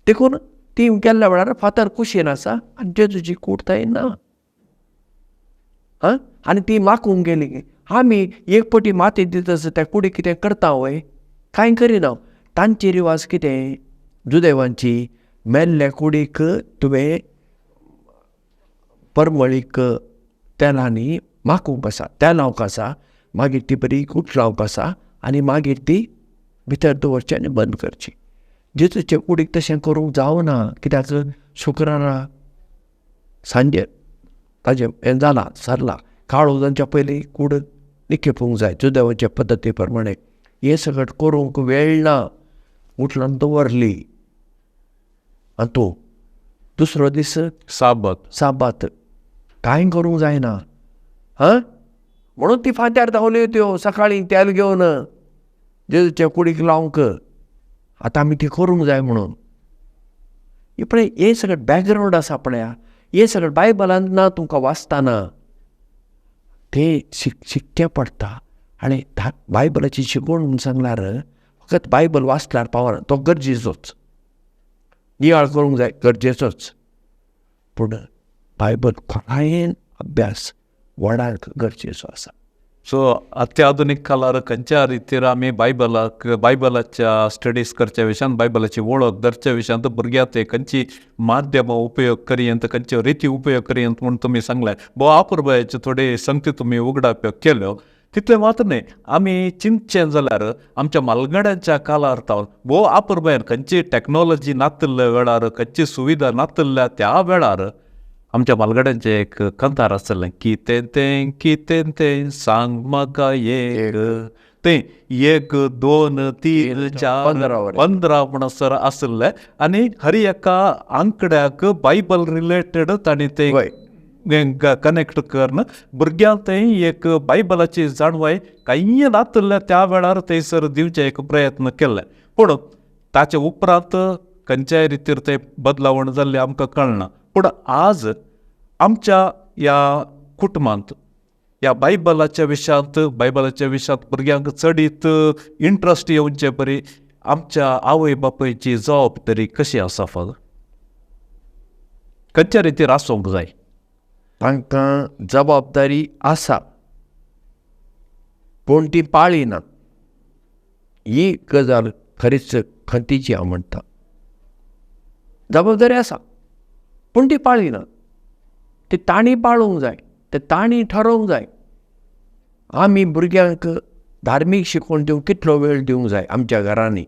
देखून ती गेल्ल्या वेळार फातर कुशीन आसा आनी जेजूची कूड थंय ना. आं, आनी ती माकूंक गेली. आमी एक पटी माती दिता त्या कुडी कितें करता वय? कांय करिना. तांची रिवाज कितें जुदेवांची, मेल्ल्या कुडीक तुवें परमळीक तेलांनी माकूंक आसा, तेल लावंक आसा, मागीर ती बरी कूट लावंक आसा आनी मागीर ती भितर दवरची आनी बंद करची. जेजूचे कुडीक तशें करूंक जावना, कित्याक शुक्रारा सांजे ताजें हें जालां सरलां, काळो जावच्या पयलीं कूड निखेपूंक जाय जुदेवाच्या पद्दती प्रमाणे. हें सगळें करूंक वेळ ना, उठलान दवरली. आनी तूं दुसरो दीस साबात, साबात कांय करूंक जायना. हां, म्हणून ती फांत्यार धांवल्यो त्यो सकाळीं तेल घेवन जेजूच्या कुडीक लावंक. आतां आमी ती करूंक जाय म्हणून. हें पळय, हें सगळें बॅकग्रावंड आसा पळया, हें सगळें बायबलांत ना तुमकां वाचतना तें शिकचें पडटा. आनी बायबलाची शिकवण म्हूण सांगल्यार फकत बायबल वाचल्यार पावना, तो गरजेचोच, नियाळ करूंक जाय गरजेचोच, पूण बायबल खोलायेन अभ्यास व्हडांक गरजेचो आसा. सो अत्याधुनीक काळार खंयच्या रितीर आमी बायबलाक, बायबलाच्या स्टडीज करच्या विशयांत, बायबलाची वळख धरच्या विशयांत भुरग्यांक ते खंयची माध्यमां उपयोग करयेंत, खंयच्यो रिती उपयोग करयेंत म्हूण तुमी सांगलें. भोव आपुरबायेच्यो थोडी संगती तुमी उगडाप्यो केल्यो. तितलें मात्र न्हय, आमी चिंतचें जाल्यार आमच्या म्हालगड्यांच्या काळार तावन भोव आपुरबायेन खंयची टॅक्नोलॉजी नातिल्ल्या वेळार, खंयची सुविधा नातिल्ल्या त्या वेळार आमच्या म्हालगड्यांचें एक कंतार आसलें, कितें तें कितें तें सांग म्हाका एक, तें 1 2 3 4 15 म्हणसर आसलें. आनी हर एका आंकड्याक बायबल रिलेटेड तांणी तें कनेक्ट करून भुरग्यांक थंय एक बायबलाची जाणवाय कांय नातिल्ल्या त्या वेळार थंयसर दिवचे एक प्रयत्न केल्ले. पूण ताचे उपरांत खंयच्याय रितीर तें बदलावण जाल्लें आमकां कळना. पूण आज आमच्या ह्या कुटुंबांत ह्या बायबलाच्या विशयांत, बायबलाच्या विशयांत भुरग्यांक चडीत इंट्रस्ट येवचे परी आमच्या आवय बापायची जबाबदारी कशी आसा फादर? खंयच्या रितीर आसूंक जाय? तांकां जबाबदारी आसा, पूण ती पाळिना. ही गजाल खरीच खंतीची हांव म्हणटा. जबाबदारी आसा पूण ती पाळिना. ती तांणी पाळूंक जाय, ते तांणी ठरोवंक जाय. आमी भुरग्यांक धार्मीक शिकवण दिवंक कितलो वेळ दिवंक जाय आमच्या घरांनी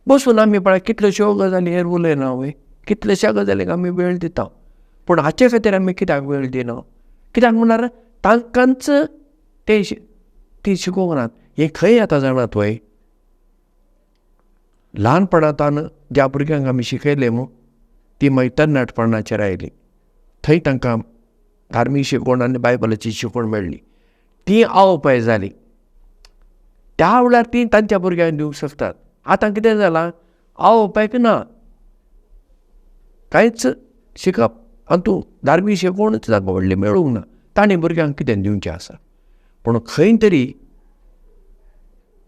बसून आमी पळय कितल्योश्यो गजाली हेर उलयना वय, कितल्याश्या गजालींक आमी वेळ दिता, पूण हाचे खातीर आमी कित्याक वेळ दिना? कित्याक म्हणल्यार तांकांच ते ती शिकोवंक नात. हें खंय आतां जाणात वय? ल्हानपणांतान ज्या भुरग्यांक आमी शिकयलें मू ती मागीर तरणाटपणाचेर आयली, थंय तांकां धार्मीक शिकवण आनी बायबलाची शिकवण मेळ्ळी, ती आवपाय जाली. त्या वेळार ती तांच्या भुरग्यांक दिवंक शकतात. आतां कितें जालां, आवपायक ना कांयच शिकप, आनी तूं धार्मीक शिकवणूच तांकां व्हडली मेळूंक ना, तांणी भुरग्यांक कितें दिवचें आसा? पूण खंय तरी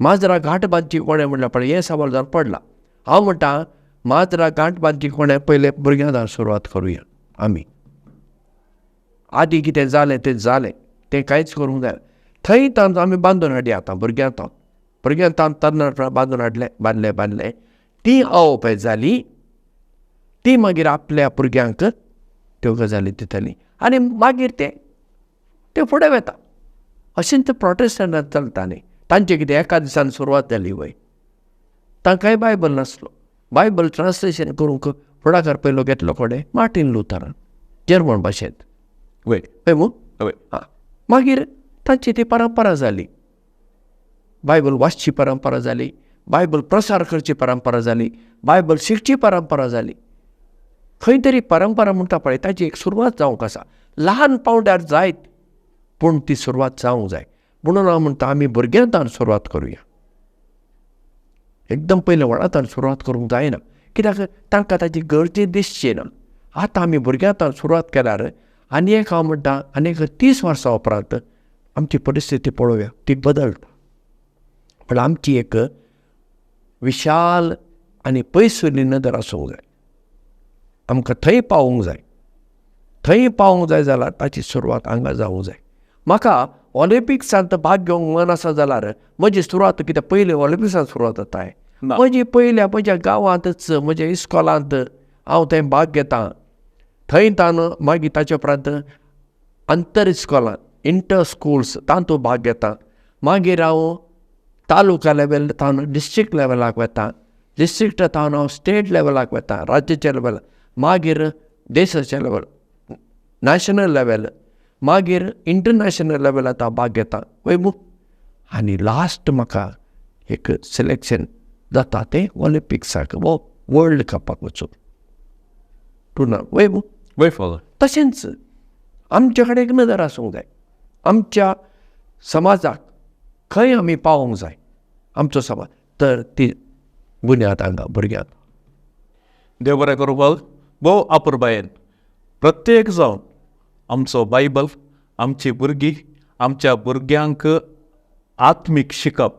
माजरा गांठ बांदची कोणें म्हणल्यार पळय हें सवाल जावन पडला. हांव म्हणटा माजरा गांठ बांदची कोणें पयलें भुरग्यां सुरवात करुया आमी. आदीं कितें जालें तें जालें, तें कांयच करूंक जाय थंय तांचो आमी बांदून हाडया. आतां भुरग्यां तावन भुरग्यां तावन तरणाटपणां बांदून हाडलें, बांदलें बांदलें, ती आवपाय जाली, ती मागीर आपल्या भुरग्यांक त्यो गजाली दितली आनी मागीर ते ते फुडें वता. अशेंच प्रोटेस्टंटान चलता न्ही, तांचें कितें एका दिसान सुरवात जाली वय? तांकांय बायबल नासलो, बायबल ट्रान्सलेशन करूंक फुडाकार पयलो घेतलो कोणें? मार्टीन लुथरान, जर्मन भाशेंत. वय हय मू? हय. आं, मागीर तांची ती परंपरा जाली, बायबल वाचची परंपरा जाली, बायबल प्रसार करची परंपरा जाली, बायबल शिकची परंपरा जाली. खंय तरी परंपरा म्हणटा पळय ताची एक सुरवात जावंक आसा, ल्हान पावंड्यार जायत पूण ती सुरवात जावंक जाय. म्हणून हांव म्हणटा आमी भुरग्यांतान सुरवात करुया. एकदम पयलें व्हडांतान सुरवात करूंक जायना, कित्याक तांकां ताची गरजे दिसची ना. आतां आमी भुरग्यांतान सुरवात केल्यार आनी एक हांव म्हणटा आनी एक 30 वर्सां उपरांत आमची परिस्थिती पळोवया, ती बदलता. पण आमची एक विशाल आनी पयसुल्ली नदर आसूंक जाय, आमकां थंय पावूंक जाय. थंय पावूंक जाय जाल्यार ताची सुरवात हांगा जावंक जाय. म्हाका ऑलिम्पिक्सांत भाग घेवंक मन आसा जाल्यार म्हजी सुरवात कित्याक पयलीं ऑलिम्पिक्सांत सुरवात जाता. म्हजी पयल्या म्हज्या गांवांतच म्हज्या इस्कॉलांत हांव थंय भाग घेता, थंय तान मागीर ताचे उपरांत आंतर इस्कॉलांत इंटर स्कूल्स तातूंत भाग घेता, मागीर हांव तालुका लेवल तावन डिस्ट्रिक्ट लेवलाक वता, डिस्ट्रिक्टा तावन हांव स्टेट लेवलाक वता, राज्याच्या लेवल, मागीर देशाच्या लेवल, नॅशनल लेवल, मागीर इंटरनॅशनल लेवलांत हांव भाग घेता वय मू. आनी लास्ट म्हाका एक सिलेक्शन जाता तें ऑलिम्पिक्साक वो वर्ल्ड कपाक वचून टुर्नामेंट वय मू. वय फादर. तशेंच आमचे कडेन एक नदर आसूंक जाय, आमच्या समाजाक खंय आमी पावोंक जाय, आमचो समाज, तर ती बुन्याद हांगा भुरग्यांक. देव बरें करूं फादर. भोव आपुरबायेन प्रत्येक जावन आमचो बायबल, आमची भुरगीं, आमच्या भुरग्यांक आत्मीक शिकप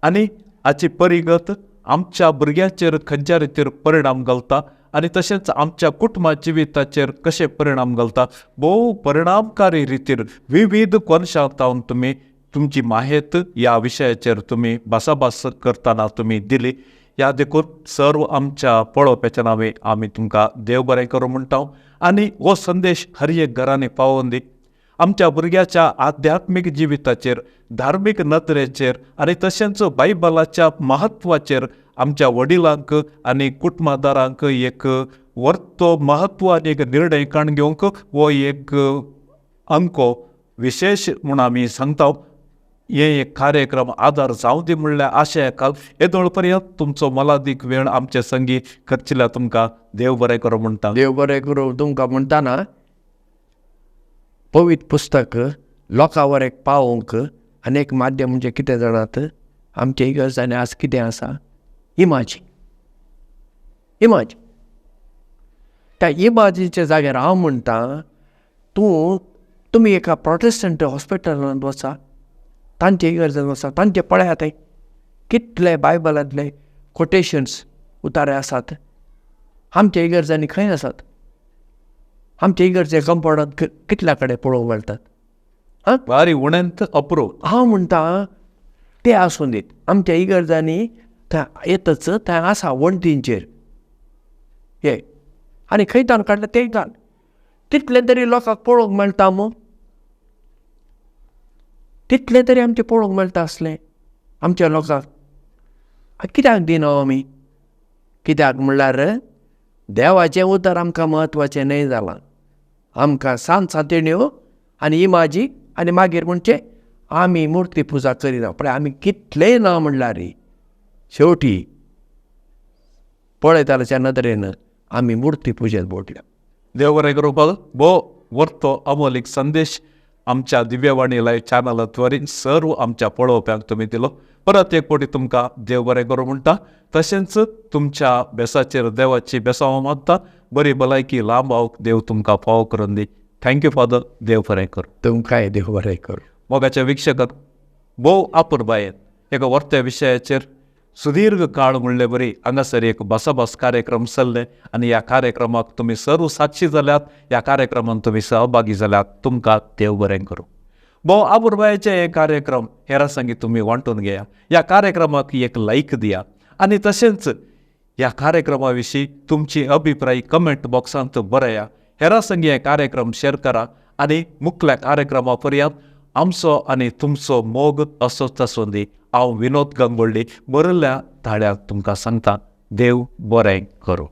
आनी हाची परिगत आमच्या भुरग्यांचेर खंयच्या रितीर परिणाम घालता आनी तशेंच आमच्या कुटुंबा जिविताचेर कशें परिणाम घालता, भोव परिणामकारी रितीर विविध कोनशां तावन तुमी तुमची माहेत ह्या विशयाचेर तुमी भासाभास करतना तुमी दिली. ह्या देखून सर्व आमच्या पळोवप्याच्या नांवे आमी तुमकां देव बरें करूं म्हणटा आनी हो संदेश हर एक घरांनी पावोवन दी. आमच्या भुरग्याच्या आध्यात्मीक जिविताचेर, धार्मीक नदरेचेर आनी तशेंच बायबलाच्या म्हत्वाचेर आमच्या वडिलांक आनी कुटुंबादारांक एक वर्तो म्हत्व आनी एक निर्णय काण घेवंक हो एक अंको विशेश म्हूण आमी सांगता. हे एक कार्यक्रम आदार जावं दी म्हणल्यार आशया काल येदोळ पर्यंत तुमचो मोलादीक वेळ आमचे संगी खर्चिल्या तुमकां देव बरें करूं म्हणटा. देव बरें करूं तुमकां म्हणटाना पवित्र पुस्तक लोकां वर एक पावोवंक आनी एक माध्यम म्हणजे कितें जाणात, आमचे इगर्जांनी आज कितें आसा, इमाजी. इमाज, त्या इमाजीच्या जाग्यार हांव म्हणटा तूं तुमी एका प्रोटेस्टंट हॉस्पिटलांत वचा, तांचे इगर्जेंत वचा, तांचे पळयात कितले बायबलांतले कोटेशन्स उतारे आसात. आमच्या इगर्जांनी खंय आसात? आमच्या इगर्जे कंपाउंडांत कितल्या कडेन पळोवंक मेळटात? आं, बारी उणेंत अप्रूप. हांव म्हणटा ते आसूं दीत, आमच्या इगर्जांनी थंय येतच थंय आसा वण्टींचेर हे, आनी खंय ताण काडलें तें घाल, तितलें तरी लोकांक पळोवंक मेळटा मू, तितलें तरी आमचें पळोवंक मेळटा आसलें आमच्या लोकांक. कित्याक दिना आमी? कित्याक म्हणल्यार देवाचें उतर आमकां म्हत्वाचें न्हय जालां. आमकां सांत सांतेण्यो आनी इमाजी आनी मागीर म्हणचे आमी मुर्ती पुजा करिना. पळय आमी कितलेंय ना म्हणल्यार शेवटी पळयताल्याच्या नदरेन आमी मुर्ती पुजेंत बोडल्या. देव बरें करूं फादर. भोव वर्तो अमोलीक संदेश आमच्या दिव्यवाणी लायव्ह चॅनलाद्वारे सर्व आमच्या पळोवप्यांक तुमी दिलो. परत एक फावटी तुमकां देव बरें करूं म्हणटा. तशेंच तुमच्या बेसाचेर देवाची बेसांव मागता. बरी भलायकी लांब आवक देव तुमकां फावो करून दी. Thank you father. देव बरें करूं. तुमकांय देव बरें करूं. मोगाच्या विक्षकाक भोव आपुरबायेन एका वर्त्या विशयाचेर सुदीर्घ काळ म्हणले बरी हांगासर एक भासाभास कार्यक्रम चल्ले आनी ह्या कार्यक्रमाक तुमी सर्व साक्षी जाल्यात, ह्या कार्यक्रमांत तुमी सहभागी जाल्यात. तुमकां देव बरें करूं. भोव आपुरबायेचे हे कार्यक्रम हेरां संगी तुमी वांटून घेया. ह्या कार्यक्रमाक एक लायक दिया आनी तशेंच ह्या कार्यक्रमा विशीं तुमची अभिप्राय कमेंट बॉक्सांत बरया. हेरां संगी हे कार्यक्रम शेअर करा आनी मुखल्या कार्यक्रमा पर्यंत आमचो आनी तुमचो मोग असोच आसूं दी. हांव विनोद गंगोळ्ळी बरयल्ल्या ताळ्याक तुमकां सांगता, देव बरें करूं.